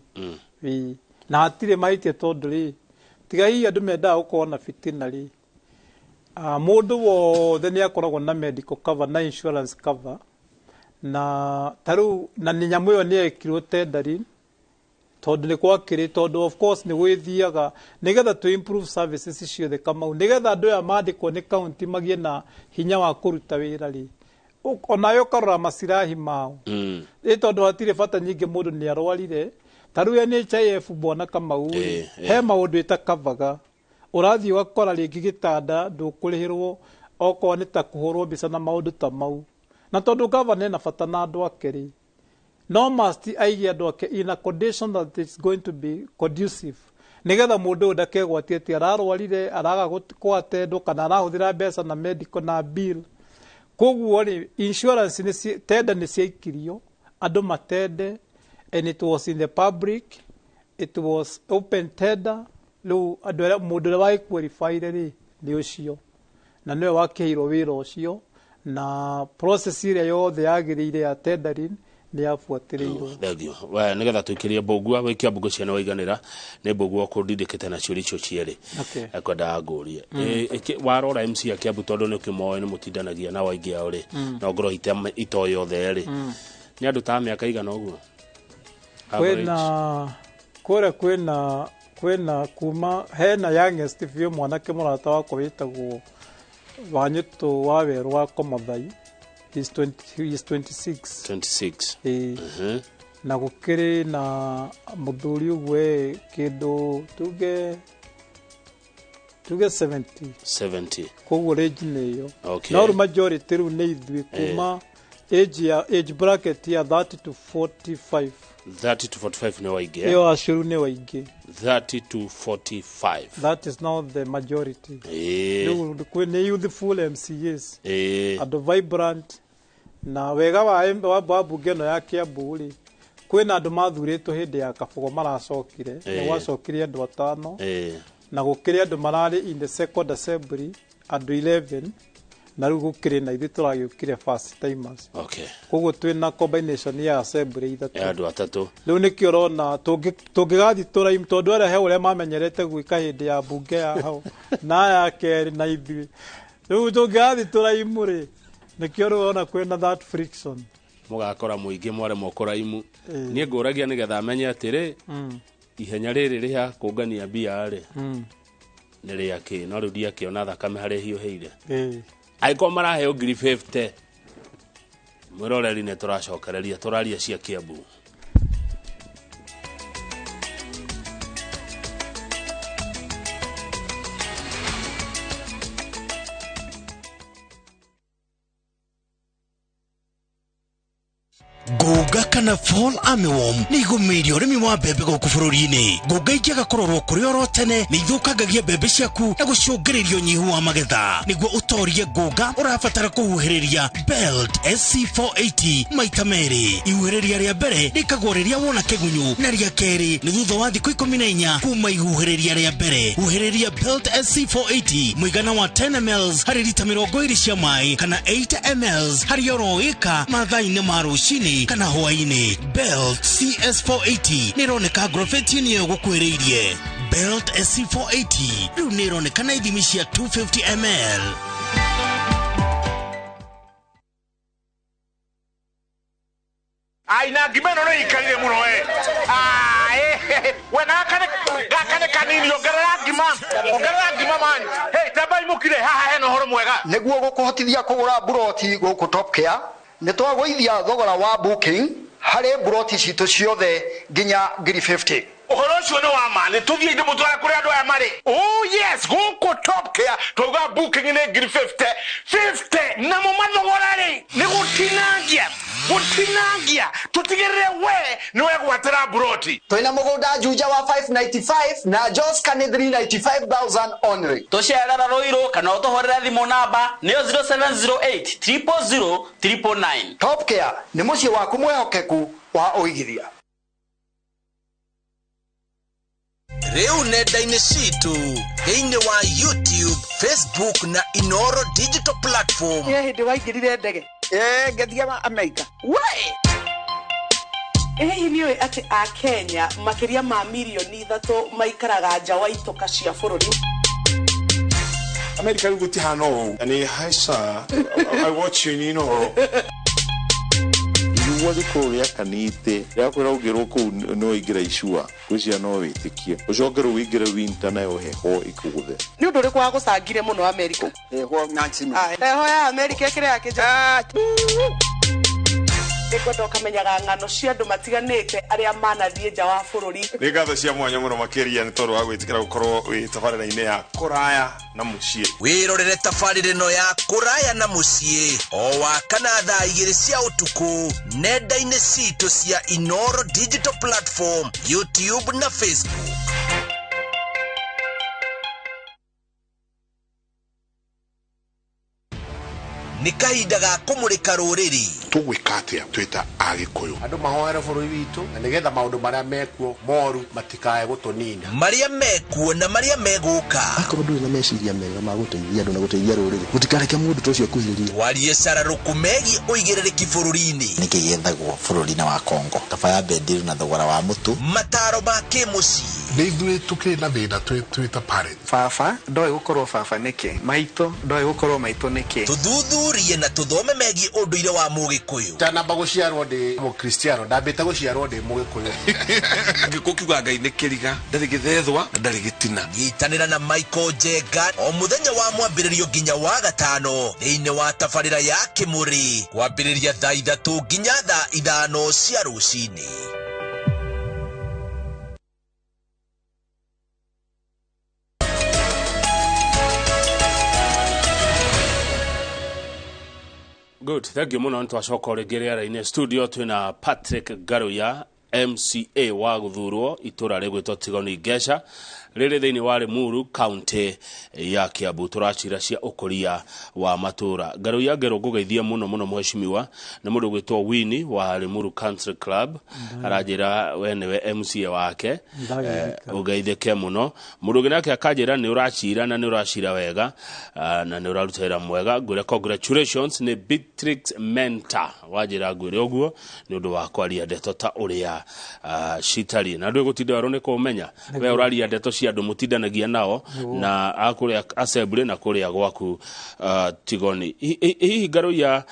Ĩ. Na hatirĩ mahĩtia, tondũ rĩ, tiga hihi andũ mendaga gũkorwo na fitina rĩ, mũndũ wothe nĩ akoragwo na medical cover na insurance cover, na ta rĩu na nĩ nyamũ ĩyo nĩ yekirwo tendering, tondũ nĩ gwakĩrĩ, tondũ of course nĩ gwĩthiaga nĩgetha tũ improve services ciothe, Kamau, nĩgetha andũ aya mandĩkwo nĩ county magĩe na hinya wa kũruta wĩra rĩ, onawe ũkarora macirahi mao. Ĩ tondũ hatirĩ bata nyingĩ mũndũ nĩ arwarire. Ta rĩu NHIF, bwana Kamau rĩ, he maũndũ ĩtakavaga. Ũrathiĩ ũgakora rĩngĩ gĩtanda ndũkũrĩhĩrwo, okorwo nĩ ta kũhũrwo mbica na maũndũ ta mau. Na tondũ gavana ena bata na andũ ake rĩ, no must aige andũ ake in a condition that is going to be conducive, nigetha mũndũ ũyũ ndakegwatie atĩ ararwarire araga kũatendwo kana arahũthĩra mbeca na medical na bill. Koguo rĩ, insurance nĩ tender nĩ ciaikirio andũ matende, and it was in the public, it was open tender. Rĩu andũ arĩa, mũndũ ũrĩa wagĩqualifyire rĩ, nĩ ũcio na nĩwe wakĩheirwo wĩra ũcio, na process ĩrĩa yothe yagĩrĩire ya tendering nĩ yabuatĩrĩirwo. Thengio we. Nigetha tuikirie mbũgua wĩkia mbũgũ ciana waiganĩra nĩ mbũgua kũndindĩkĩte na ciũria icio cierĩ. Ekwendaga ngũrie. Warora MC a Kiambu, tondũ nĩ ũkĩmoĩ, nĩ mũtindanagia nao aingĩ ao rĩ, no ngorwo itoĩ othe rĩ, nĩ andũ ta mĩaka igana ũguo? Average. Kwĩna kũrĩa kwĩna kuma hena youngest biũ, mwanake mũrata wakwa wĩtagwo Wanyũtũ wa Werũ wa Komothai. He's 20, he is 26. 26. Ĩĩ. Na gũkĩrĩ na mũthuri ũguo ĩ kĩndũ tuge 70. 70. Koguo range nĩ ĩyo. No rĩu majority rĩu nĩ ithuĩ kuma age ya age bracket ya 30 to 45. 30 to 45 nĩ waingĩ, eh? Ĩyo acio rĩu nĩ waingĩ. 30 to 45. That is now the majority. Rĩu nĩ youthful MCAs, andũ vibrant. Na wega wa mbunge ĩno ya Kiambu rĩ, kwĩna andũ mathurĩtwo hĩndĩ ya Kabogo maracokire. Nĩ gwacokire andũ atano, na gũkĩrĩ andũ mararĩ in the second assembly, andũ 11, na rĩu gũkĩrĩ na ithuĩ tũragĩũkire first timers. Koguo twĩna combination ya assembly ithatũ. Ya andũ atatũ. Rĩu nĩkĩo ũrona tũngĩgathiĩ tũraimu, tondũ arĩa he ũrĩa mamenyerete gwĩka hĩndĩ ya mbunge ya hau na ya kerĩ na ithuĩ rĩu tũngĩgathiĩ tũraimu rĩ, nĩkĩo rĩu ũrona kwĩna that friction. Mũgakora mũingĩ mwaremwo kũraimu. Niĩ ngũragia nĩgetha menye atĩrĩ, Ihenya rĩrĩ rĩa kũngania mbia rĩ nĩ rĩa kĩ? No rĩu ndiakĩona thakame harĩa hiũhĩire. Angĩkorwo maraheo ngiri 50, mwĩroreri, nĩ tũracokereria tũraria cia Kiambu. Ngũnga kana fall armyworm nĩ igũmĩirie ũrĩmi wa mbembe gũkũ bũrũri-inĩ. Ngũnga ingĩaga kũrorwo kũrĩ oro tene, nĩ ithũkangagia mbembe ciaku na gũcũngĩrĩria ũnyihu wa magetha. Nĩguo ũtorie ngũnga, ũrabatara kũhuhĩrĩria Belt SC480 maita merĩ. Ihuhĩrĩria rĩa mbere rĩkagwo rĩrĩa wona kĩgunyũ, na rĩa kerĩ nĩ thutha wa thikũ 14 kuma ihuhĩrĩria rĩa mbere. Huhĩrĩria Belt SC480 mũigana wa 10 mls harĩ rita 20 cia maĩ, kana 8 mls harĩ oro ĩka, mathaa-inĩ ma rũcinĩ kana hwaĩ-inĩ. Belt CS480 nĩ ĩroneka ngrobeti-inĩ ĩyo gũkuhĩrĩirie. Belt SC480 rĩu nĩ ĩroneka na ithimi cia 250 ml. Ai, na ngima ĩno nĩ ikarire mũno we. Ai, we, gaka nĩ kanini, ongerera ngima, ongerera ngima, man. Hey, tambai mũkire haha, hena ũhoro mwega. Nĩguo gũkũhotithia kũgũra mburoti gũkũ Top Care, nĩ twagũithia thogora wa booking harĩ mburoti citũ ciothe nginya ngiri 50. Ũhoro ũcio nĩ wa ma. Nĩ tũthiĩ ndĩmũtware kũrĩa andũ aya marĩ. Oh yes, gũkũ Top Care twauga booking nĩ ngiri 50 50, namo mathogora rĩ nĩ gũtinangia gũtinangia, tũtigĩrĩre we nĩ wegwatĩra mburoti. Twĩna mũgũnda Juja wa 595 na Joska nĩ 395,000 only. Tũcerera Rũirũ kana ũtũhũrĩre thimũ, namba nĩyo 0708 000 999. Top Care nĩ mũciĩ waku mwĩhokeku wa ũigithia. Rĩu nenda-inĩ citũ thĩinĩ wa YouTube, Facebook na Inoro digital platform. Nĩ hĩndĩ waingĩrire ndege? Ĩĩ, ngĩthiĩ Amerika. We, ĩ hihi nĩ ũĩ atĩ Akenya makĩria ma mirioni 3 maikaraga nja wa itoka cia bũrũri? America rĩu gũtihana ũũ. Nĩ hi sir, I watch you in Inoro. Riũa rĩkorwo rĩakanĩte rĩakwĩra ũngĩrwo kũu no ingĩra icua, ngwĩciria no wĩtĩkie, ũcoke rĩu ũingĩre winter nayo heho ĩkũgũthe. Nĩ ũndũ ũrĩkũ wagũcangire mũno Amerika? Heho na ncino. Ah, heho ya Amerika ĩkĩrĩ ya kĩnja. Nĩngwenda ũkamenyaga ng'ano cia andũ matiganĩte arĩa manathiĩ nja wa bũrũri. Nĩ ngatho cia mwanya mũno makĩria nĩ tondũ wa gwĩtĩkĩra gũkorwo wĩ tabarĩra-inĩ ya Kũraya na Mũciĩ. Wĩrorere tabarĩra ĩno ya Kũraya na Mũciĩ o wa kana thaa 2 cia ũtukũ nenda-inĩ citũ cia Inoro digital platform, YouTube na Facebook. Nĩ kahinda ga kũmũrĩka rũrĩrĩ. Tũgwĩka atĩa twĩ ta Agĩkũyũ? Andũ mahoere bũrũri witũ na nĩgetha maũndũ marĩa mekuo moru matikae gũtũnina. Marĩa mekuo na marĩa megũka. Akorwo ndũrĩ na meciria mega ma gũteithia andũ na gũteithia rũrĩrĩ, mũtikareke mũndũ ta ũcio akuhĩrĩrie. Twarie cararũkũ megiĩ ũigĩrĩrĩki bũrũri-inĩ. Nĩkĩ gĩethagwo bũrũri-inĩ wa Congo kaba ya bendiru na thogora wa mũtu? Mataro ma kĩmũciĩ. Nĩ ithuĩ tũkĩrĩ na thĩna twĩ ta parents. Baba ndoĩ gũkorwo baba nĩkĩ, maitũ ndoĩ gũkorwo maitũ nĩkĩ. Tũthuthurie na tũthome megiĩ ũndũire wa Mũgĩkũyũ. Ndanamba gũciarwo ndĩ Mũkristiano, ndambĩte gũciarwo ndĩ Mũgĩkũyũ. Gĩkũ kiuga Ngai nĩ kĩriga, ndarĩ gĩthethwa na ndarĩ gĩtina. Nyitanĩra na Michael Njenga o mũthenya wa mwambĩrĩrio nginya wa gatano thĩinĩ wa tabarĩra ya Kĩmũrĩ, kwambĩrĩria thaa 3 nginya thaa 5 cia rũcinĩ. Good, thank you mũno. Nĩ twacoka rĩngĩ rĩera-inĩ. Studio twĩna Patrick Ngaruya, MCA wa gũthurwo itũra rĩgwĩtwo Tigoni Ngeca rĩrĩ thĩinĩ wa Limuru, kaunti ya Kiambu. Tũracira cia ũkũria wa matũra. Ngaruya, ngerwo ngũgeithie mũno mũno mheshimiwa. Nĩ mũndũ ũgwĩtwo Winnie wa Limuru Country Club, aranjĩra we nĩwe MCA wake. Ũgeithĩke mũno. Mũndũ ũngĩ nake akanjĩra nĩ ũracira na nĩ ũracira wega, na nĩ ũraruta wĩra mwega. Ngwĩre congratulations. Nĩ Beatrix Mentor wanjĩra ngwĩre ũguo nĩ ũndũ wa kwaria ndeto ta ũrĩa citariĩ, na ndũĩ gũtinda werũ nĩ kũmenya we ũraria ndeto cia andũ mũtindanagia nao na akũrĩa assembly na kũrĩa gwaku Tigoni. Hihi Ngaruya,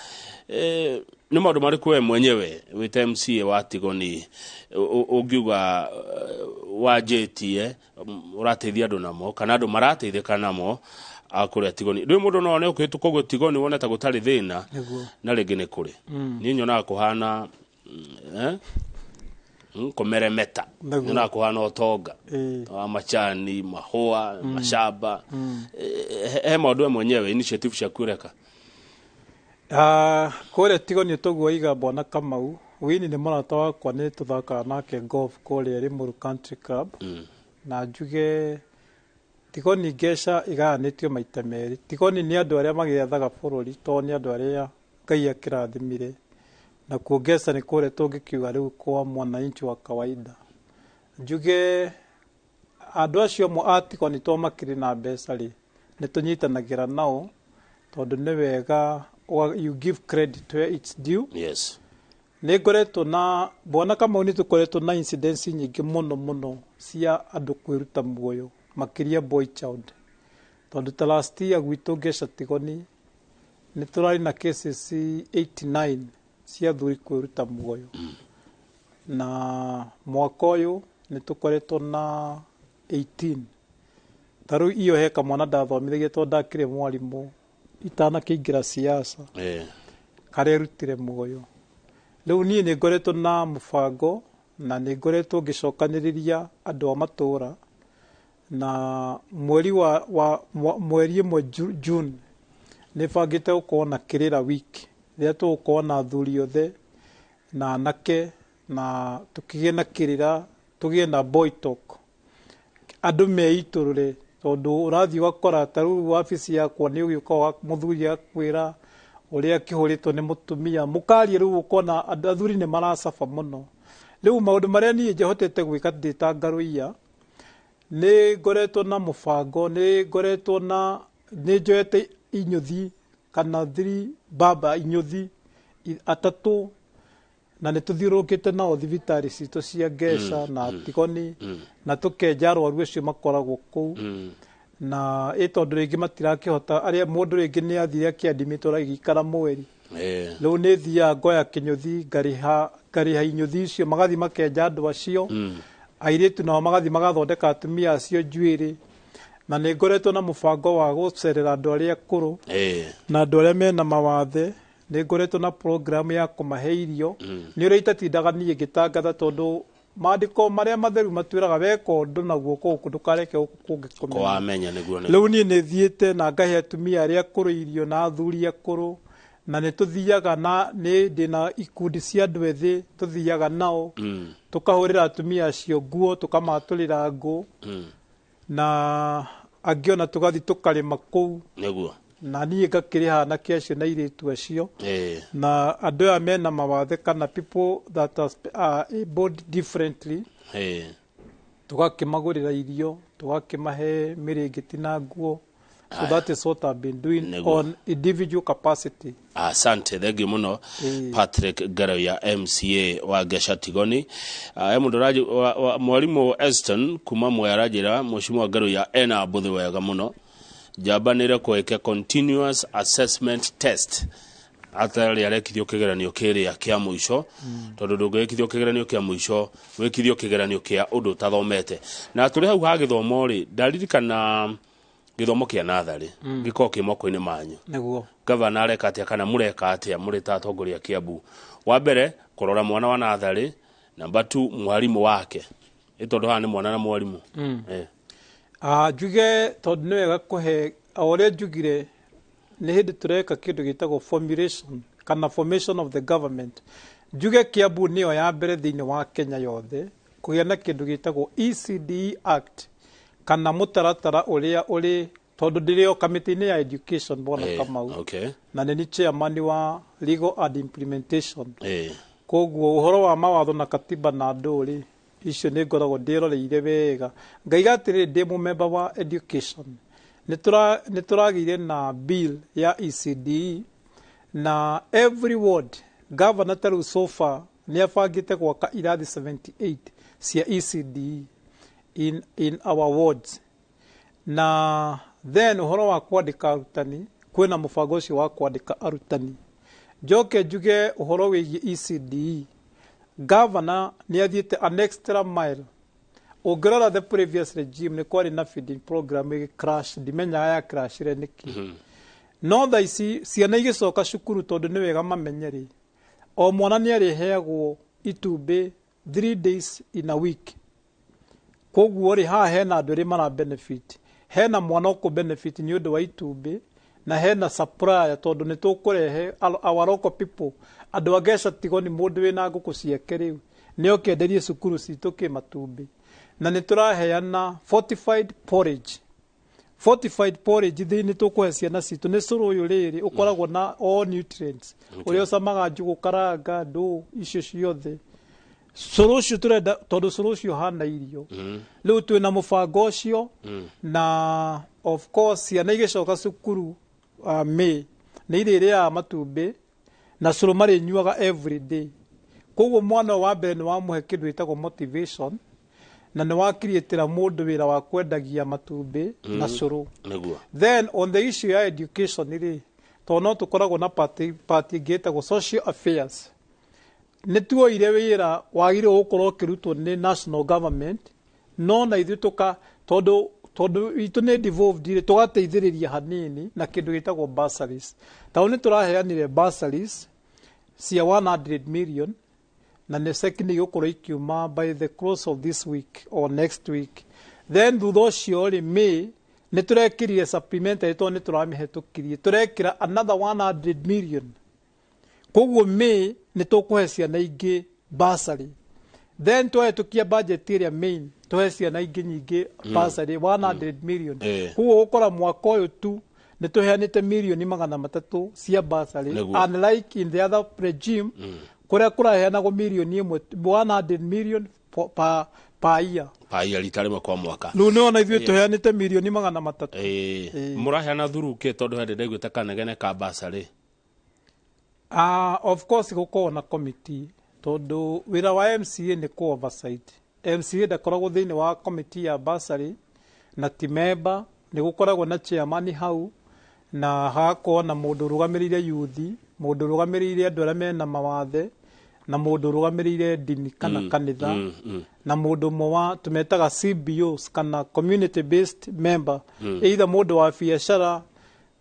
Nĩ maũndũ marĩkũ we mwenyewe wĩ ta MCA wa Tigoni ũngiuga wanjĩtie ũrateithia andũ namo kana andũ marateithĩka namo kũrĩa Tigoni? Rĩu mũndũ no one ũkĩhĩtũka ũguo Tigoni wone ta gũtarĩ thĩna, na rĩngĩ nĩ kũrĩ. Niĩ nyonaga kũhana kũmeremeta, nyonaga kũhana ũtonga wa macani, mahũa, macamba. He maũndũ we mwenyewe initiative ciaku ũreka? Kũrĩa Tigoni tũguo iga Bwana Kamau Wini nĩ mũrata wakwa, nĩ tũthakaga nake golf kũrĩa Limuru Country Club. Na njuge Tigoni Ngeca igayanĩtio maita merĩ. Tigoni nĩ andũ arĩa magĩathaga bũrũri, tondũ nĩ andũ arĩa Ngai akĩrathimire, nakuo Ngeca nĩ kũrĩa tũngĩkiuga rĩu kwa mwananchi wa kawaida. Njuge andũ acio amwe a Tigoni to makĩrĩ na mbeca rĩ, nĩ tũnyitanagĩra nao, tondũ nĩ wega you give credit where it's due. Nĩ ngoretwo na Bwana Kamau, nĩ tũkoretwo na incidents nyingĩ mũno mũno cia andũ kwĩruta muoyo, makĩria boy child, tondũ ta last year gwitũ Ngeca Tigoni nĩ tũrarĩ na cases 89 cia athuri kwĩruta muoyo, na mwaka ũyũ nĩ tũkoretwo na 18. Ta rĩu iyo he kamwana ndathomithagia, tondũ ndakĩrĩ mwarimũ itanakĩingĩra siasa, karerutire muoyo. Rĩu niĩ nĩ ngoretwo na mũbango na nĩ ngoretwo ngĩcokanĩrĩria andũ a matũũra, na mweri wa mweri 1 June nĩ bangĩte gũkorwo na kĩrĩra week, rĩrĩa tũgũkorwo na athuri othe na anake, na tũkĩgĩe na kĩrĩra, tũgĩe na boy talk, andũ meitũrũre, tondũ ũrathiĩ ũgakora ta rĩu wabici yakwa nĩ ũgĩũka mũthuri akwĩra ũrĩa akĩhũrĩtwo nĩ mũtumia, mũkaria, rĩu ũkona andũ athuri nĩ maracaba mũno. Rĩu maũndũ marĩa niĩ njahotete gwĩka ndĩ ta Ngaruiya, nĩ ngoretwo na mũbango, nĩ ngoretwo na nĩ njoete inyũthi kana thiri baba inyũthi atatũ, na nĩ tũthiũrũrũkĩte nao thibitarĩ citũ cia Ngeca na Tigoni, na tũkenja arwaru acio makoragwo kũu, na ĩ tondũ rĩngĩ matirakĩhota, arĩa mũndũ rĩngĩ nĩ athire akĩadmitwo agĩikara mweri. Rĩu nĩ thiaga ngoya kĩnyũthi, ngarĩha inyũthi icio, magathiĩ makenja andũ acio. Airĩtu nao magathiĩ magathondeka atumia acio njuĩrĩ. Na nĩ ngoretwo na mũbango wa gũcerera andũ arĩa akũrũ na andũ arĩa mena mawathe. Nĩ ngoretwo na program ya kũmahe irio. Nĩ ũrĩa itatindaga niĩ ngĩtangatha, tondũ maandĩko marĩa matheru matwĩraga weka ũndũ na guoko gũkũ ndũkareke gũkũ kũngĩ kũmenye. Wamenya nĩguo nĩ. Rĩu niĩ nĩ thiĩte na ngahe atumia arĩa akũrũ irio na athuri akũrũ, na nĩ tũthiaga na nĩ ndĩna ikundi cia andũ ethĩ tũthiaga nao, tũkahũrĩra atumia acio nguo, tũkamatũrĩra ngũ, na angĩ ona tũgathiĩ tũkarĩma kũu, na niĩ ngakĩrĩha anake acio na airĩtu acio, na andũ aya mena mawathe kana people that are able differently, tũgakĩmagũrĩra irio, tũgakĩmahe mĩrĩngĩti na nguo. So that is what I've been doing on individual capacity. Asante, thengiũ mũno, Patrick Ngaruiya, MCA wa Ngeca Tigoni. He mũndũ mwarimũ Eston kuma Mwea aranjĩra Mheshimiwa Ngaruiya ena mbũthĩ wega mũno, njamba nĩ ĩrekwo continuous assessment test atarĩ arekithio kĩgeranio kĩrĩa kĩa mũico, tondũ ndũngĩgĩkithio kĩgeranio kĩa mũico wĩkithio kĩgeranio kĩa ũndũ ũtathomete. Na tũrĩ hau ha gĩthomo rĩ, ndaririkana gĩthomo kĩa natharĩ gĩkoragwo kĩ moko-inĩ manyu. Gavana areka atĩa kana mũreka atĩa mũrĩ ta atongoria a Kiambu? Wa mbere kũrora mwana wa natharĩ, namba 2 mwarimũ wake, ĩ tondũ haha nĩ mwana na mwarimũ. Njuge tondũ nĩ wega kũhe o ũrĩa njugire, nĩ hĩndĩ tũreka kĩndũ gĩtagwo formulation kana formation of the government. Njuge Kiambu nĩyo ya mbere thĩinĩ wa Kenya yothe kũgĩa na kĩndũ gĩtagwo ECDE Act kana mũtaratara ũrĩa ũrĩ, tondũ ndĩrĩ o kamĩtĩ-inĩ ya education, Bwana Kamau, na nĩ chairman wa legal and implementation. Koguo ũhoro wa mawatho na katiba na andũ rĩ, icio nĩ ngoragwo ndĩroreire wega. Ngaiga atĩrĩrĩ, ndĩ mũmemba wa education, nĩ tũragĩire na bill ya ECDE, na every ward governor ta rĩu so far nĩ abangĩte gwaka irathi 78 cia ECDE in our wards. Na then ũhoro wa kwandĩka arutani, kwĩna mũbango ũcio wa kwandĩka arutani. Njoke njuge ũhoro wĩgiĩ ECDE. Governor nĩ athiĩte an extra mile. Ũngĩrora the previous regime, nĩ kwarĩ na feeding program ĩgĩ crash, ndimenyaga ya crashire nĩkĩ. No thaa ici ciana igĩcoka cukuru, tondũ nĩ wega mamenye rĩ, o mwana nĩ arĩheagwo itumbĩ 3 days in a week. Koguo rĩ, haha hena andũ erĩ mara benefit. Hena mwana ũkũ benefit nĩ ũndũ wa itumbĩ, na hena supplier, tondũ nĩ tũkũrehe our local people, andũ a Ngeca. Tigo nĩ mũndũ wĩna ngũkũ ciake rĩu nĩ oke enderie cukuru citũ kĩ matumbĩ. Na nĩ tũraheana fortified porridge. Fortified porridge thĩ nĩ tũkũhe ciana citũ nĩ cũrũ ũyũ rĩrĩ ũkoragwo na all nutrients, ũrĩa ũcamaga njũgũ karanga ndũ icio ciothe. Cũrũ ũcio tũrenda, tondũ cũrũ ũcio ũhana irio. Rĩu twĩna mũbango ũcio, na of course ciana igĩcoka cukuru May nĩ irĩrĩaga matumbĩ na cũrũ marĩnyuaga every day. Koguo mwana ũyũ wa mbere nĩ wamũhe kĩndũ gĩtagwo motivation, na nĩ wakiriĩtĩra mũndũ wĩra wa kwendagia matumbĩ na cũrũ. Then on the issue ya education rĩ, tondũ no tũkoragwo na party ĩngĩ ĩtagwo social affairs, nĩ tuoire wĩra wagĩrĩirwo gũkorwo ũkĩrutwo nĩ national government, no na ithuĩ tũka tondũ itũ nĩ devolved rĩ, tũgateithĩrĩria hanini na kĩndũ gĩtagwo bursaries. Tondũ nĩ tũraheanire bursaries cia 100 million, na nĩ ceki nĩ igũkorwo ikiuma by the close of this week or next week. Then thutha ũcio rĩ, May nĩ tũrekĩrire supplementary, tondũ nĩ tũramĩhetũkirie, tũrekĩra another 100 million. Koguo May nĩ tũkũhe ciana ingĩ bursary. Then twahĩtũkia budget ĩrĩa main, tũhe ciana ingĩ nyingĩ bursary 100 million. Koguo gũkora mwaka ũyũ tu nĩ tũheanĩte mirioni 300 cia bursary, unlike in the other regime kũrĩa kũraheanagwo mirioni 1, 100 million per year. Paia rita rĩmwe kwa mwaka. Rĩu nĩwona ithuĩ tũheanĩte mirioni 300. Mũraheana through kĩ? Tondũ hĩndĩ ndaiguĩte kanegene ka bursary. Of course gũkoragwo na committee, tondũ wĩra wa MCA nĩ kũ oversight. MCA ndakoragwo thĩinĩ wa committee ya bursary na ti member. Nĩ gũkoragwo na chairman hau, na hagakorwo na mũndũ ũrũgamĩrĩire youth, mũndũ ũrũgamĩrĩire andũ arĩa mena mawathe, na mũndũ ũrũgamĩrĩire ndini kana kanitha, na mũndũ ũmwe wa tũmetaga CBOs kana community based member, either mũndũ wa biacara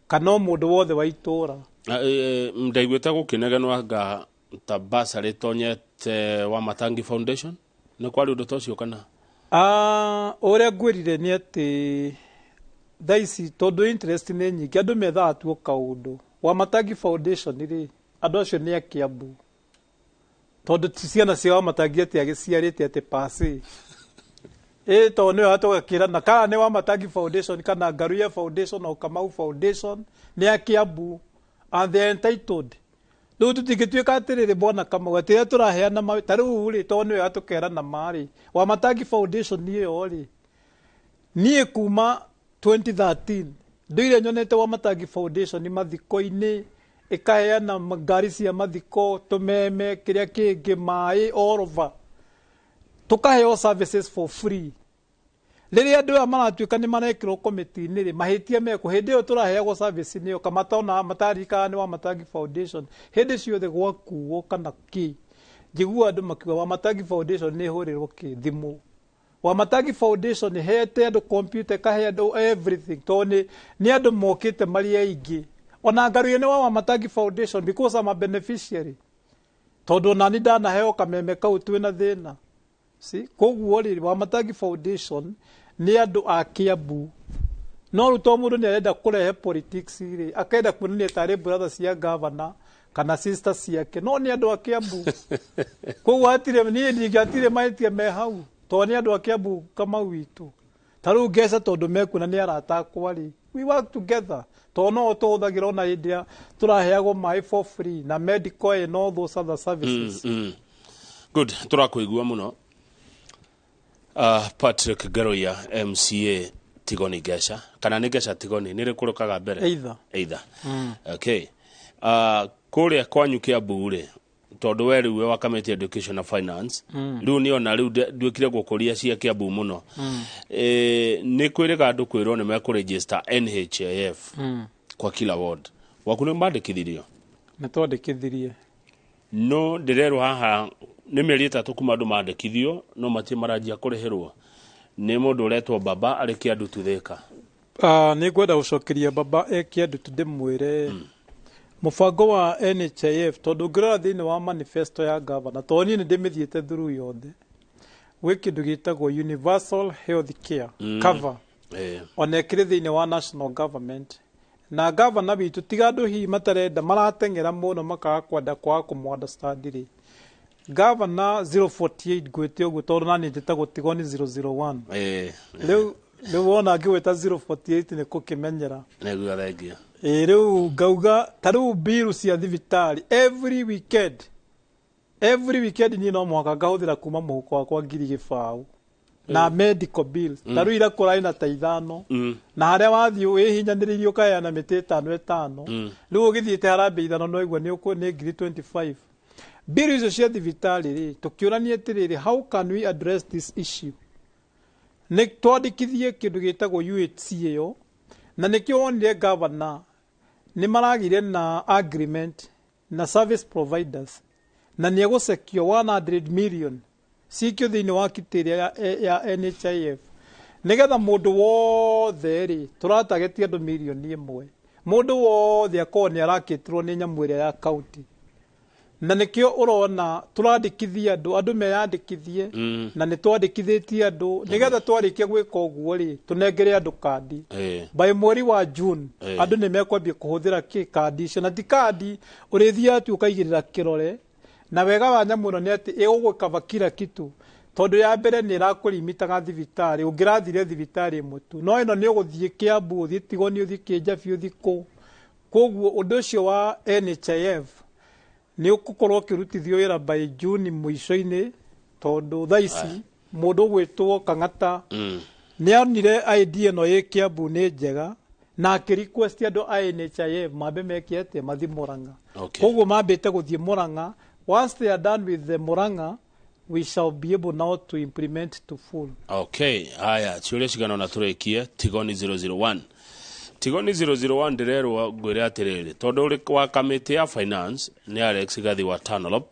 kana o mũndũ wothe wa itũra. Ndaiguĩte gũkĩnegenwo anga ta bursary tonyete wa Matangi Foundation. Nĩ kwarĩ ũndũ ta ũcio kana? Ah, ũrĩa ngwĩrire nĩ atĩ thaa ici tondũ interest nĩ nyingĩ, andũ methaga tu o kaũndũ. Wa Matangi Foundation rĩ, andũ acio nĩ a Kiambu, tondũ ti ciana cia Wamatangi atĩ agĩciarĩte atĩ pasi ĩ, tondũ nĩwe tũgakĩrana kana nĩ Wamatangi Foundation kana Ngaruiya Foundation o Kamau Foundation, nĩ a Kiambu and they are entitled. Rĩu tũtingĩtuĩka atĩrĩrĩ, bwana Kamau, atĩ rĩrĩa tũraheana ta rĩu rĩ, tondũ nĩwe tũkerana marĩ Wamatangi Foundation ĩyo rĩ, niĩ kuma 2013 ndũire nyonete Wamatangi Foundation mathiko-inĩ ĩkaheana ngari cia mathiko, tũmeme, kĩrĩa kĩngĩ, maĩ, all over tũkaheo services for free. Rĩrĩa andũ aya maratuĩka nĩ marekĩrwo komiti-inĩ rĩ, mahĩtia mekwo hĩndĩ ĩyo tũraheagwo service nĩyo kamatona mataririkanaga nĩ Wamatangi Foundation. Hĩndĩ ciothe gwakuo kana kĩ, njiguaga andũ makiuga Wamatangi Foundation nĩ ĩhũrĩrwo kĩ thimũ. Wamatangi Foundation ĩhete andũ computer, ĩkahe andũ everything, tondũ nĩ andũ mokĩte marĩ aingĩ. Ona Ngaruiya nĩ wa Wamatangi Foundation because I'm a beneficiary, tondũ onani ndanaheo kameme kau twĩna thĩna. Si koguo rĩ, Wamatangi Foundation nĩ andũ a Kiambu, no rĩu to mũndũ nĩ arenda kũrehe politics rĩ, akenda kuonania tarĩ brother cia governor kana sister ciake, no nĩ andũ a Kiambu. Koguo hatirĩ, niĩ ndingĩatirĩ mahĩtia me hau, tondũ nĩ andũ a Kiambu. Kamau witũ ta rĩu Ngeca, tondũ mekuona nĩ arata akwa rĩ, we work together, tondũ no tũhũthagĩra ona hĩndĩ ĩrĩa tũraheagwo maĩ for free na medical and all those other services. Good, tũrakũigua mũno. Patrick Ngaruiya, MCA Tigoni Ngeca, kana nĩ Ngeca Tigoni, nĩ rĩkũrũkaga mbere? Either. Either. Okay. Kũrĩa kwanyu Kiambu rĩ, tondũ we rĩu wĩ wa kamĩtĩ education na finance, rĩu nĩ ona rĩu nduĩkire gũkũria cia Kiambu mũno. Nĩ kwĩrĩga andũ kwĩrwo nĩ mekũregister NHIF kwa kila ward. Gwaku nĩ mandĩkithirio? Nĩ twandĩkithirie. No ndĩrerwo haha nĩ mĩeri 3 kuma andũ mandĩkithio, no matirĩ maranjia kũrĩhĩrwo. Nĩ mũndũ ũretwo Baba arĩ Kĩandutu Thĩka. Nĩ ngwenda gũcokeria Baba e Kĩandutu ndĩmwĩre mũbango wa NHIF, tondũ ũngĩrora thĩinĩ wa manifesto ya gavana, tondũ niĩ nĩ ndĩmĩthiĩte through yothe, gwĩ kĩndũ gĩtagwo universal health care cover, ona ĩkĩrĩ thĩinĩ wa national government. Na gavana witũ, tiga andũ hihi matarenda marateng'era mũno makaga kwenda kwaga kũmũ understand rĩ, gavana 048 ngwĩte ũguo tondũ naniĩ njĩtagwo Tigoni 001. Rĩu wona ngĩgwĩta 048 nĩ kũkĩmenyera. Nĩguo, thengia. Ĩ rĩu ngauga ta rĩu mbiru cia thibitarĩ every weekend niĩ no mũhaka ngahũthĩra kuma mũhuko wakwa 20,000 na medical bills. Ta rĩu ira kũrarĩ na ta 5, na harĩa wathiĩ wĩhinyanĩrĩirie ũkaheana mĩtĩ ĩtano ĩtano. Rĩu ũgĩthiĩte harambee 5 no igua nĩ 25,000. Mbiru icio cia thibitarĩ rĩ, tũkĩũrania atĩrĩrĩ, how can we address this issue? Nĩ twandĩkithie kĩndũ gĩtagwo UHC ĩyo, na nĩkĩo wonire gavana nĩ maragire na agreement na service providers, na nĩ egũcekio 100 million cikio thĩinĩ wa kitĩ ĩrĩa ya NHIF, nĩgetha mũndũ wothe rĩ, tũratagetia andũ mirioni 1, mũndũ wothe akorwo nĩ arakĩtĩrwo nĩ nyamũ ĩrĩa ya county. Na nĩkĩo ũrona tũrandĩkithia andũ meyandĩkithie, na nĩ twandĩkithĩtie andũ, nĩgetha twarĩkia gwĩka ũguo rĩ, tũnengere andũ kandi by mweri wa June. Andũ nĩ mekwambia kũhũthĩra kĩ kandi icio, na ti kandi ũrĩthiaga tu ũkaigĩrĩra kĩrore. Na wega wa nyamũ ĩno nĩ atĩ ĩgũgũkava kila kitu, tondũ ya mbere nĩ ĩrakũrimitaga thibitarĩ ũngĩrathire thibitarĩ ĩmwe tu, no ĩno nĩ ũgũthiĩ Kĩambu, ũthiĩ Tigoni, ũthiĩ Kĩnjabi, ũthiĩ kũ. Koguo ũndũ ũcio wa NHIF nĩ ũgũkorwo ũkĩrutithio wĩra by June mũico-inĩ, tondũ thaa ici mũndũ ũgwĩtwo Kang'ata nĩ onire idea ĩno ĩ Kĩambu nĩ njega, na akĩ request andũ a NHIF mambe meke atĩa, mathiĩ Murang'a. Koguo mambĩte gũthiĩ Murang'a. Once they are done with the Murang'a, we shall be able now to implement to full. Okay, haya, ciũria cigana ona tũrĩkie. Tigoni 001, Tigoni 001, ndĩrerwo ngwĩre atĩrĩrĩ, tondũ ũrĩ wa kamĩtĩ ya finance nĩ Alex Gathi wa Tanolop,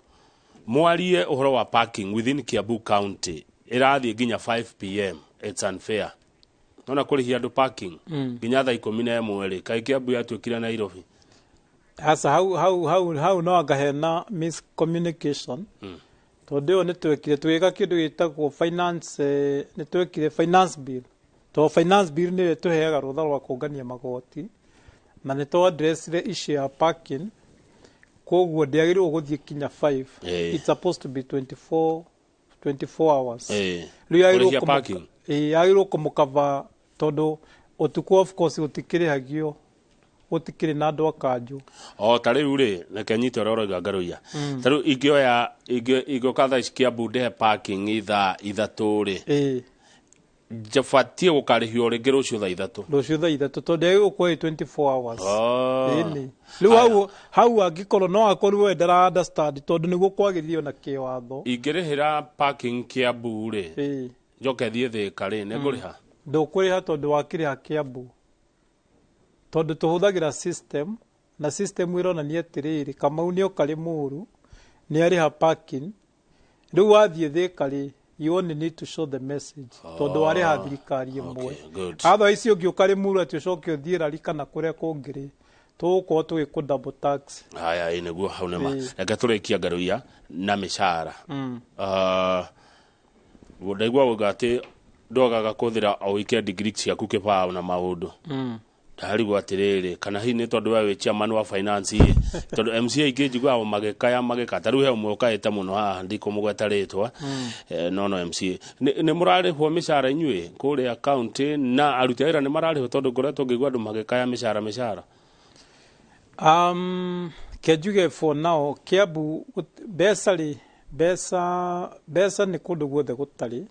mwarie ũhoro wa parking within Kiambu County ĩrathiĩ nginya 5 p.m. It's unfair. Nona kũrĩhia andũ parking nginya thaa 11 rĩ, kaĩ Kiambu yatuĩkire Nairobi? Hasa hau no anga hena miscommunication, tondũ ĩyo nĩ twekire tũgĩka kĩndũ gĩtagwo finance, nĩ twekire finance bill, tondũ finance bill nĩyo ĩtũheaga rũtha rwa kũngania magoti, na nĩ twa addressire issue ya parking. Koguo ndĩagĩrĩirwo gũthiĩ kinya 5. It's supposed to be 24 hours. Rĩu yagĩrĩirwo Kũrĩhia parking? Yagĩrĩirwo kũmũkava, tondũ ũtukũ of course gũtikĩrĩhagio, gũtikĩrĩ na andũ a kanjũ. O ta rĩu rĩ, reke nyite ũrĩa ũroiga ngarũiya. Ta rĩu ingĩoya ingĩũka thaa ici Kiambu ndĩhe parking thaa 3 rĩ, njabatiĩ gũkarĩhio rĩngĩ rũciũ thaa 3? Rũciũ thaa 3, tondũ yagĩrĩirwo gũkorwo ĩ 24 hours. Oh. Ĩni rĩu hau angĩkorwo no akorwo we ndara understand, tondũ nĩguo kwagĩrĩire na kĩwatho. Ingĩrĩhĩra parking Kiambu rĩ, njoke thiĩ Thĩka rĩ, nĩ ngũrĩha? Ndũkũrĩha, tondũ wakĩrĩha Kiambu, tondũ tũhũthagĩra system, na system ĩronania atĩrĩrĩ, Kamau nĩ oka Limuru nĩ arĩha parking, rĩu wathiĩ Thĩka rĩ, you only need to show the message, tondũ warĩha thirikari ĩmwe. Okay, good. Otherwise ũngĩũka Limuru atĩ ũcoke ũthiĩ Rari kana kũrĩa kũngĩ rĩ, tũgũkorwo tũgĩkũ double tax. Haya, ĩ nĩguo, hau nĩma. Reke tũrĩkia ngarũiya na mĩcara. Ndaigua uga atĩ ndwagaga kũhũthĩra o weekend ngiri ciaku kĩbaũ na maũndũ. Ndarigwo atĩrĩrĩ, kana hihi nĩ tondũ we wĩ chairman wa finance ĩ, tondũ MCA aingĩ njiguaga magĩkaya magĩka, ta rĩu he ũmwe ũkaĩte mũno haha, ndikũmũgweta rĩtwa. No MCA nĩ mũrarĩhwo mĩcara inyuĩ kũrĩa county, na aruti a wĩra nĩ mararĩhwo? Tondũ ngoretwo ngĩigua andũ magĩkaya mĩcara, mĩcara. Kenjuge for now Kiambu mbeca rĩ, mbeca nĩ kũndũ guothe gũtarĩ,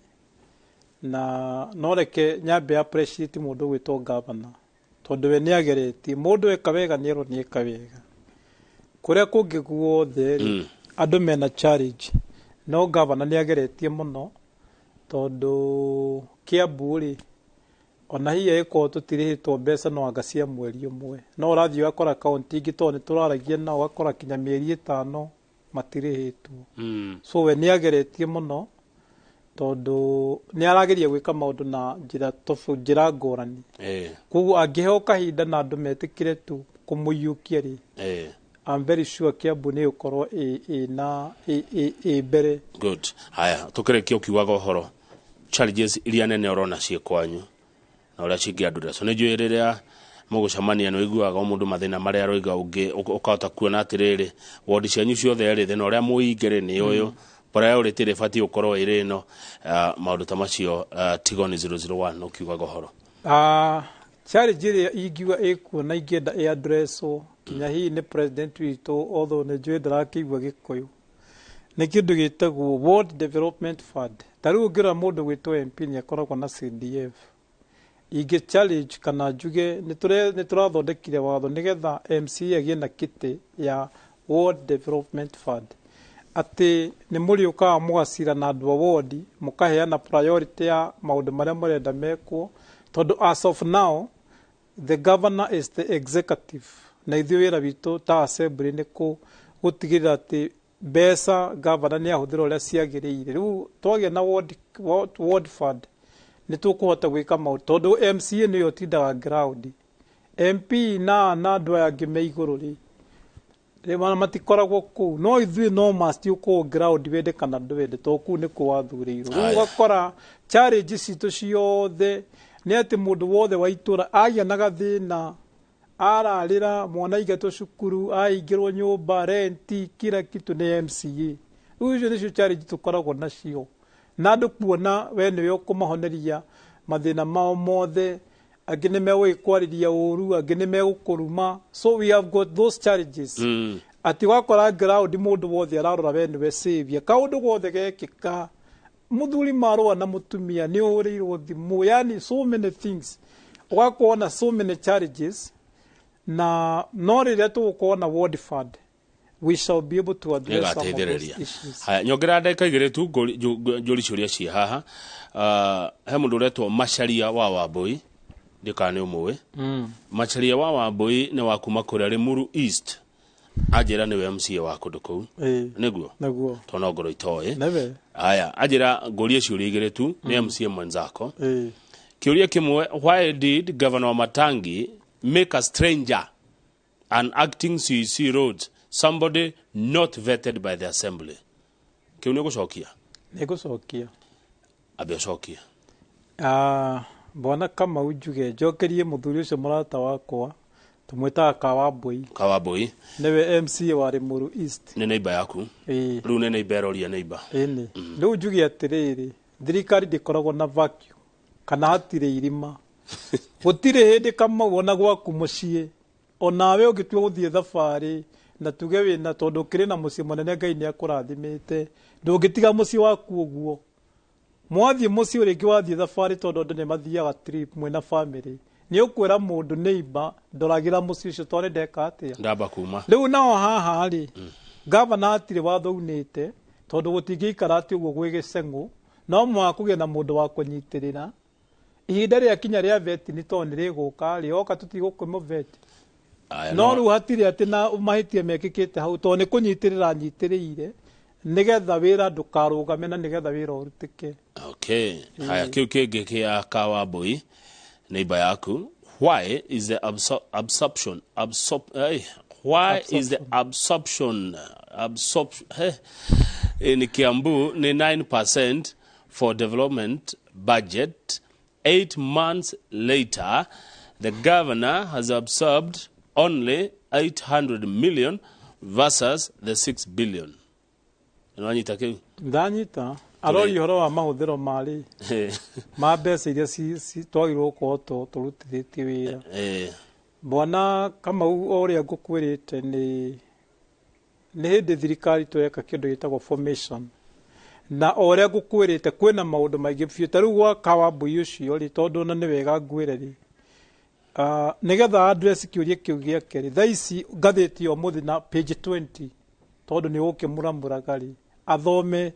na no reke nyambe appreciate mũndũ ũgwĩtwo governor, tondũ we nĩ ageretie. Mũndũ eka wega nĩ erwo nĩ eka wega. Kũrĩa kũngĩ guothe rĩ, andũ mena challenge, no governor nĩ ageretie mũno, tondũ Kiambu rĩ, Ona hihi ĩkorwo tũtirĩhĩtwo mbeca no anga cia mweri ũmwe, no ũrathiĩ ũgakora kaunti ingĩ tondũ nĩ tũraragia nao, ũgakora kinya mĩeri 5 matirĩhĩtwo. So we nĩ ageretie mũno tondũ nĩ arageria gwĩka maũndũ na njĩra tofauti, njĩra ngũrani. Koguo angĩheo kahinda na andũ metĩkĩre tu kũmũiyũkia rĩ, I'm very sure Kiambu nĩ ĩgũkorwo ĩ mbere. Good. Haya, tukĩrĩkia ũkiugaga ũhoro challenges iria nene ũrona ciĩ kwanyu na ũrĩa cingĩandũra. So nĩ njũĩ rĩrĩa mũgũcemania nĩ ũiguaga o mũndũ mathĩna marĩa aroiga, ũngĩ ũkahota kuona atĩrĩrĩ, wodi cianyu ciothe rĩ, thĩna ũrĩa mũingĩ rĩ nĩ ũyũ, priority rĩ batiĩ gũkorwo ĩrĩ ĩno, maũndũ ta macio. Tigoni 001 ũkiugaga ũhoro. Challenge ĩrĩa ingiuga ĩkuo na ingĩenda ĩ addresswo kinya hihi nĩ president witũ, although nĩ njũĩ ndarakĩigua Gĩkũyũ, nĩ kĩndũ gĩtagwo Ward Development Fund. Ta rĩu ũngĩrora mũndũ gwĩtwo MP nĩ akoragwo na CDF. Ingĩ challenge kana njuge nĩ tũrathondekire watho nĩgetha MCA agĩe na kitty ya Ward Development Fund, atĩ nĩ mũrĩũkaga mũgacira na andũ a ward, mũkaheana priority ya maũndũ marĩa mũrenda mekwo, tondũ as of now the governor is the executive, na ithuĩ wĩra witũ ta assembly nĩ gũtigĩrĩra atĩ mbeca governor nĩ ahũthĩra ũrĩa ciagĩrĩire. Rĩu twagĩa na ward fund nĩ tũkũhota gwĩka maũndũ, tondũ MCA nĩyo ũtindaga ground, MP na andũ aya angĩ me igũrũ rĩ, rĩ matikoragwo kũu, no ithuĩ no must ũkorwo ground, wende kana ndwende, tondũ kũu nĩkuo wathurĩirwo. Rĩu ũgakora challenge citũ ciothe nĩ atĩ mũndũ wothe wa itũra agĩa na gathĩna, ararĩra mwana aingatwo cukuru, aingĩrwo nyũmba, renti, kila kitu nĩ MCA. Rĩu icio nĩcio challenge tũkoragwo nacio, na andũ kuona we nĩwe ũkũmahoneria mathĩna mao mothe, angĩ nĩ megũgĩkwarĩria ũru, angĩ nĩ megũkũruma. So we have got those challenges, atĩ wakora ground mũndũ wothe ararora we nĩwe savior. Kaũndũ gothe gekĩka, mũthuri marũa na mũtumia, nĩ ũhũrĩirwo thimũ, yani so many things, ũgakorwo na so many challenges. Na no rĩrĩa tũgũkorwo na ward fund, we shall be able to address some of those Nĩgateithĩrĩria. issues. Haya, nyongerera ndagĩka 2 tu njũri ciũria ciĩ haha. He mũndũ ũretwo Macharia wa Wambui, ndikana nĩ ũmũĩ. Macharia wa Wambui nĩ wa kuma kũrĩa Limuru East, anjĩra nĩwe MCA wa kũndũ kũu. Nĩguo? Nĩguo. Tondũ no ngorwo itoĩ. Nĩwe. Haya, anjĩra ngũrie ciũria 2 tu, nĩ MCA mwenzako. Kĩũria kĩmwe: why did Governor Wamatangi make a stranger an acting CEC roads, somebody not vetted by the assembly? Kĩu nĩ gũcokia? Nĩ ngũcokia. Ambe ũcokie. Ah, bwana Kamau, njuge njokerie mũthuri ũcio mũrata wakwa tũmwĩtaga Kawambui. Kawambui. Nĩwe MCA wa Limuru East. Nĩ neighbor yaku. Ĩĩ. Rĩu nĩ neighbor ĩroria neighbor. Ĩni rĩu njuge atĩrĩrĩ, thirikari ndĩkoragwo na vacuum kana hatirĩ irima, gũtirĩ hĩndĩ, Kamau, ona gwaku mũciĩ, onawe ũngĩtua gũthiĩ thabarĩ na tuge wĩna, tondũ ũkĩrĩ na mũciĩ mũnene, Ngai nĩ akũrathimĩte, ndũngĩtiga mũciĩ waku ũguo. Mwathiĩ mũciĩ rĩngĩ, wathiĩ thabarĩ, tondũ andũ nĩ mathiaga trip mwĩna family, nĩ ũkwĩra mũndũ neighbor, ndoragĩra mũciĩ ũcio tondũ nĩ ndeka atĩa. Ndamba kuma. Rĩu nao haha rĩ, gavana hatirĩ watho unĩte, tondũ gũtingĩikara atĩ ũguo gwĩ gĩceng'ũ, no mũhaka kũgĩe na mũndũ wa kũnyitĩrĩra. Ihinda rĩa kinya rĩa vet nĩ tondũ nĩ rĩgũka rĩ, oka tũtigũkĩmũ Aya, no rĩu hatirĩ atĩ na mahĩtia mekĩkĩte hau, tondũ nĩ kũnyitĩrĩra anyitĩrĩire nĩgetha wĩra ndũkarũgame na nĩgetha wĩra ũrutĩke. Okay. Haya, kĩu kĩngĩ kĩa Kawambui, neighbor yaku: why is the absorption absorb, why is the absorption absorb in Kiambu ni 9% for development budget? 8 months later, the governor has absorbed only 800 million versus the 6 billion. Nĩwanyita kĩu? Ndanyita. Aroria ũhoro wa mahũthĩro marĩ ma mbeca iria twagĩrĩirwo gũkorwo tũrutithĩtie wĩra. Bwana Kamau, o ũrĩa ngũkwĩrĩte, nĩ hĩndĩ thirikari tũreka kĩndũ gĩtagwo formation, na o ũrĩa ngũkwĩrĩte kwĩna maũndũ maingĩ biũ. Ta rĩu gwa Kawambui ũcio rĩ, tondũ ona nĩ wega ngwĩre rĩ, nĩgetha address kĩũria kĩu gĩake rĩ, thaa ici ngathĩti ya ũmũthĩ na page 20, tondũ nĩ gũkĩmũramũraga rĩ, athome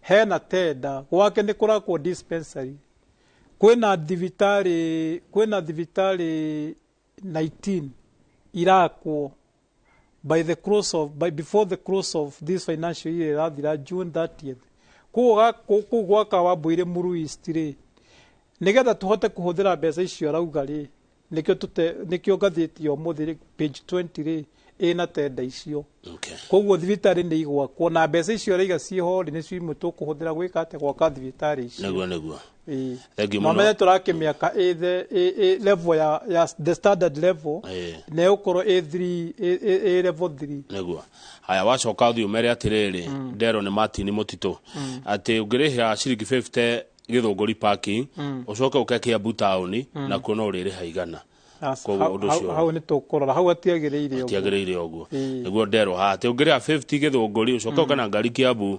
hena tenda gwake nĩ kũrakwo dispensary. Kwĩna thibitarĩ 19 irakwo by the close of by before the close of this financial year irathira June 30th. Kũguo gwaka Wambũire Muru East rĩ, nĩgetha tũhote kũhũthĩra mbeca icio arauga rĩ, nĩkĩo ngathĩti ya ũmũthĩ page 20 rĩ ĩna tenda icio. Koguo thibitarĩ nĩ igwakwo na mbeca icio araiga ciĩho rĩ, nĩcio imwe tũkũhũthĩra gwĩka atĩa, gwaka thibitarĩ icio. Nĩguo. Thank you muno. Mamenye tũrakĩmĩaka ĩ level ya the standard level na ĩgũkorwo A3 A level 3. Nĩguo. Haya, wacoka ũthiĩ ũmere atĩrĩrĩ, nderwo nĩ Martin Mũtitũ atĩ ũngĩrĩhĩra ciringi 50 Gĩthũngũri parking, ũcoke ũke Kiambu taũni, nakuo no ũrĩrĩha 100. Koguo ũndũ ũcio hau nĩ tũkũrora, hau hatiagĩrĩire ũguo. Hatiagĩrĩire ũguo. Nĩguo nderwo haha atĩ ũngĩrĩha 50 Gĩthũngũri ũcoke ũke na ngari Kiambu,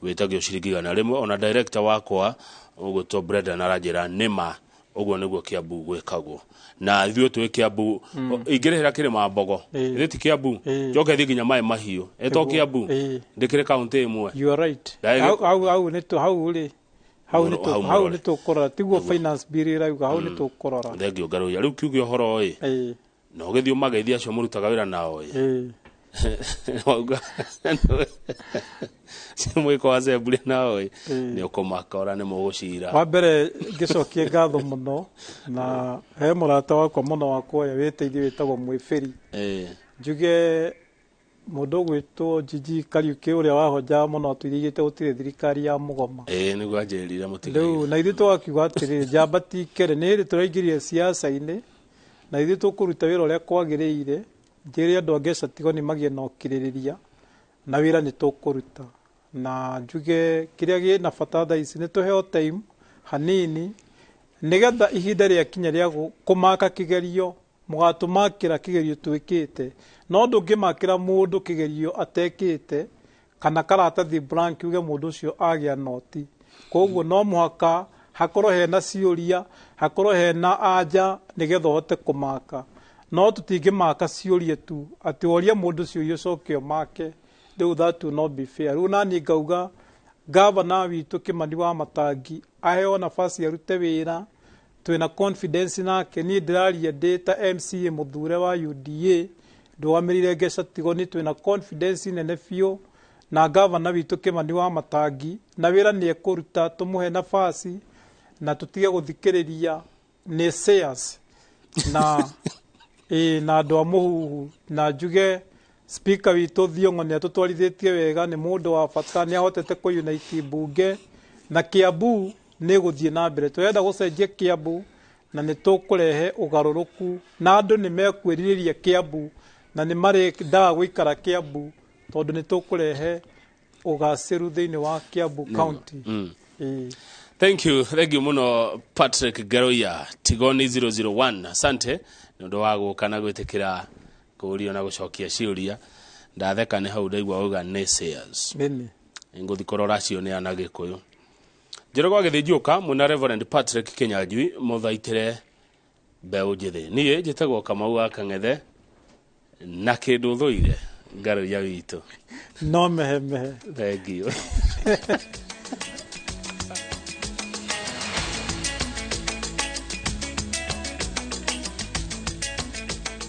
wĩtagio ciringi 100. Ona director wakwa ũgwĩtwo Brendan aranjĩra nĩma ũguo nĩguo Kiambu gwĩkagwo. Na ithuĩ twĩ Kiambu, ingĩrĩhĩra Kĩrĩma Mbogo, ithuĩ ti Kiambu, njoke thiĩ nginya Maĩ Mahiũ, ĩtwo Kiambu, ndĩkĩrĩ kaũntĩ ĩmwe. You are right. Hau nĩ hau rĩ, hau nĩ tũkũrora, tiguo finance bill ĩrauga, hau nĩ tũkũrora. Thengio Ngaruiya, rĩu kiuge ũhoro ĩ, na ũgĩthiĩ ũmageithie acio mũrutaga wĩra nao ĩ. Wauga mwĩko wa assembly nao ĩ, nĩ ũkũmakora nĩ mũgũcira. Wa mbere ngĩcokie ngatho mũno na he mũrata wakwa mũno wakwa ũrĩa wĩteithio wĩtagwo Mwĩbĩri. Njuge mũndũ ũgwĩtwo Gigi Kariuki ũrĩa wahonjaga mũno atwĩrĩgĩte gũtirĩ thirikari ya mũgoma. Nĩguo anjĩrire mũtigaire. Rĩu na ithuĩ tũgakiuga atĩrĩrĩ, njamba ti kere, nĩ hĩndĩ tũraingĩrire siasa-inĩ na ithuĩ tũkũruta wĩra ũrĩa kwagĩrĩire. Njĩre andũ a Ngeca Tigoni magĩe na ũkirĩrĩria na wĩra nĩ tũkũruta. Na njuge kĩrĩa gĩna bata thaa ici nĩ tũheo time hanini nĩgetha ihinda rĩakinya rĩa kũmaka kĩgerio, mũgatũmakĩra kĩgerio twĩkĩte. No ndũngĩmakĩra mũndũ kĩgerio atekĩte kana karatathi blank uge mũndũ ũcio agĩa noti. Koguo no mũhaka hakorwo hena ciũria, hakorwo hena anja nĩgetha ũhote kũmaka. No tũtingĩmaka ciũria tu atĩ woria mũndũ ciũria ũcoke ũmake, rĩu that will not be fair. Rĩu naniĩ ngauga gavana witũ Kĩmani wa Matangi aheo nafasi arute wĩra, twĩna confidence nake. Niĩ ndĩraria ndĩ ta MCA mũthure wa UDA ndũgamĩrĩire Ngeca Tigoni, twĩna confidence nene biũ na gavana witũ Kĩmani wa Matangi, na wĩra nĩ ekũruta, tũmũhe nafasi na tũtige gũthikĩrĩria naysayers na na andũ a mũhuhu. Na njuge speaker witũ Thiong'o nĩ atũtwarithĩtie wega, nĩ mũndũ wa bata, nĩ ahotete kũunite mbunge na Kiambu nĩ gũthiĩ na mbere. Tũrenda gũcenjia Kiambu na nĩ tũkũrehe ũgarũrũku na andũ nĩ mekwĩrirĩria Kiambu na nĩ marendaga gũikara Kiambu tondũ nĩ tũkũrehe ũgacĩru thĩinĩ wa Kiambu County. Thank you muno Patrick Ngaruiya, Tigoni 001. Asante nĩ ũndũ wa gũka na gwĩtĩkĩra kũũrio na gũcokia ciũria. Ndatheka nĩ hau ndaigua uga naysayers. Nĩnĩ ngũthi kũrora cio nĩ ana Gĩkũyũ. Njĩra gwa gĩthĩnjũka mwena Reverend Patrick Kinyanjui mũthaitĩre mbeũ njĩthĩ. Niĩ njĩtagwo Kamau wa Kang'ethe na kĩndũ thũire Ngaruiya witũ. No mehemehe. Thank you.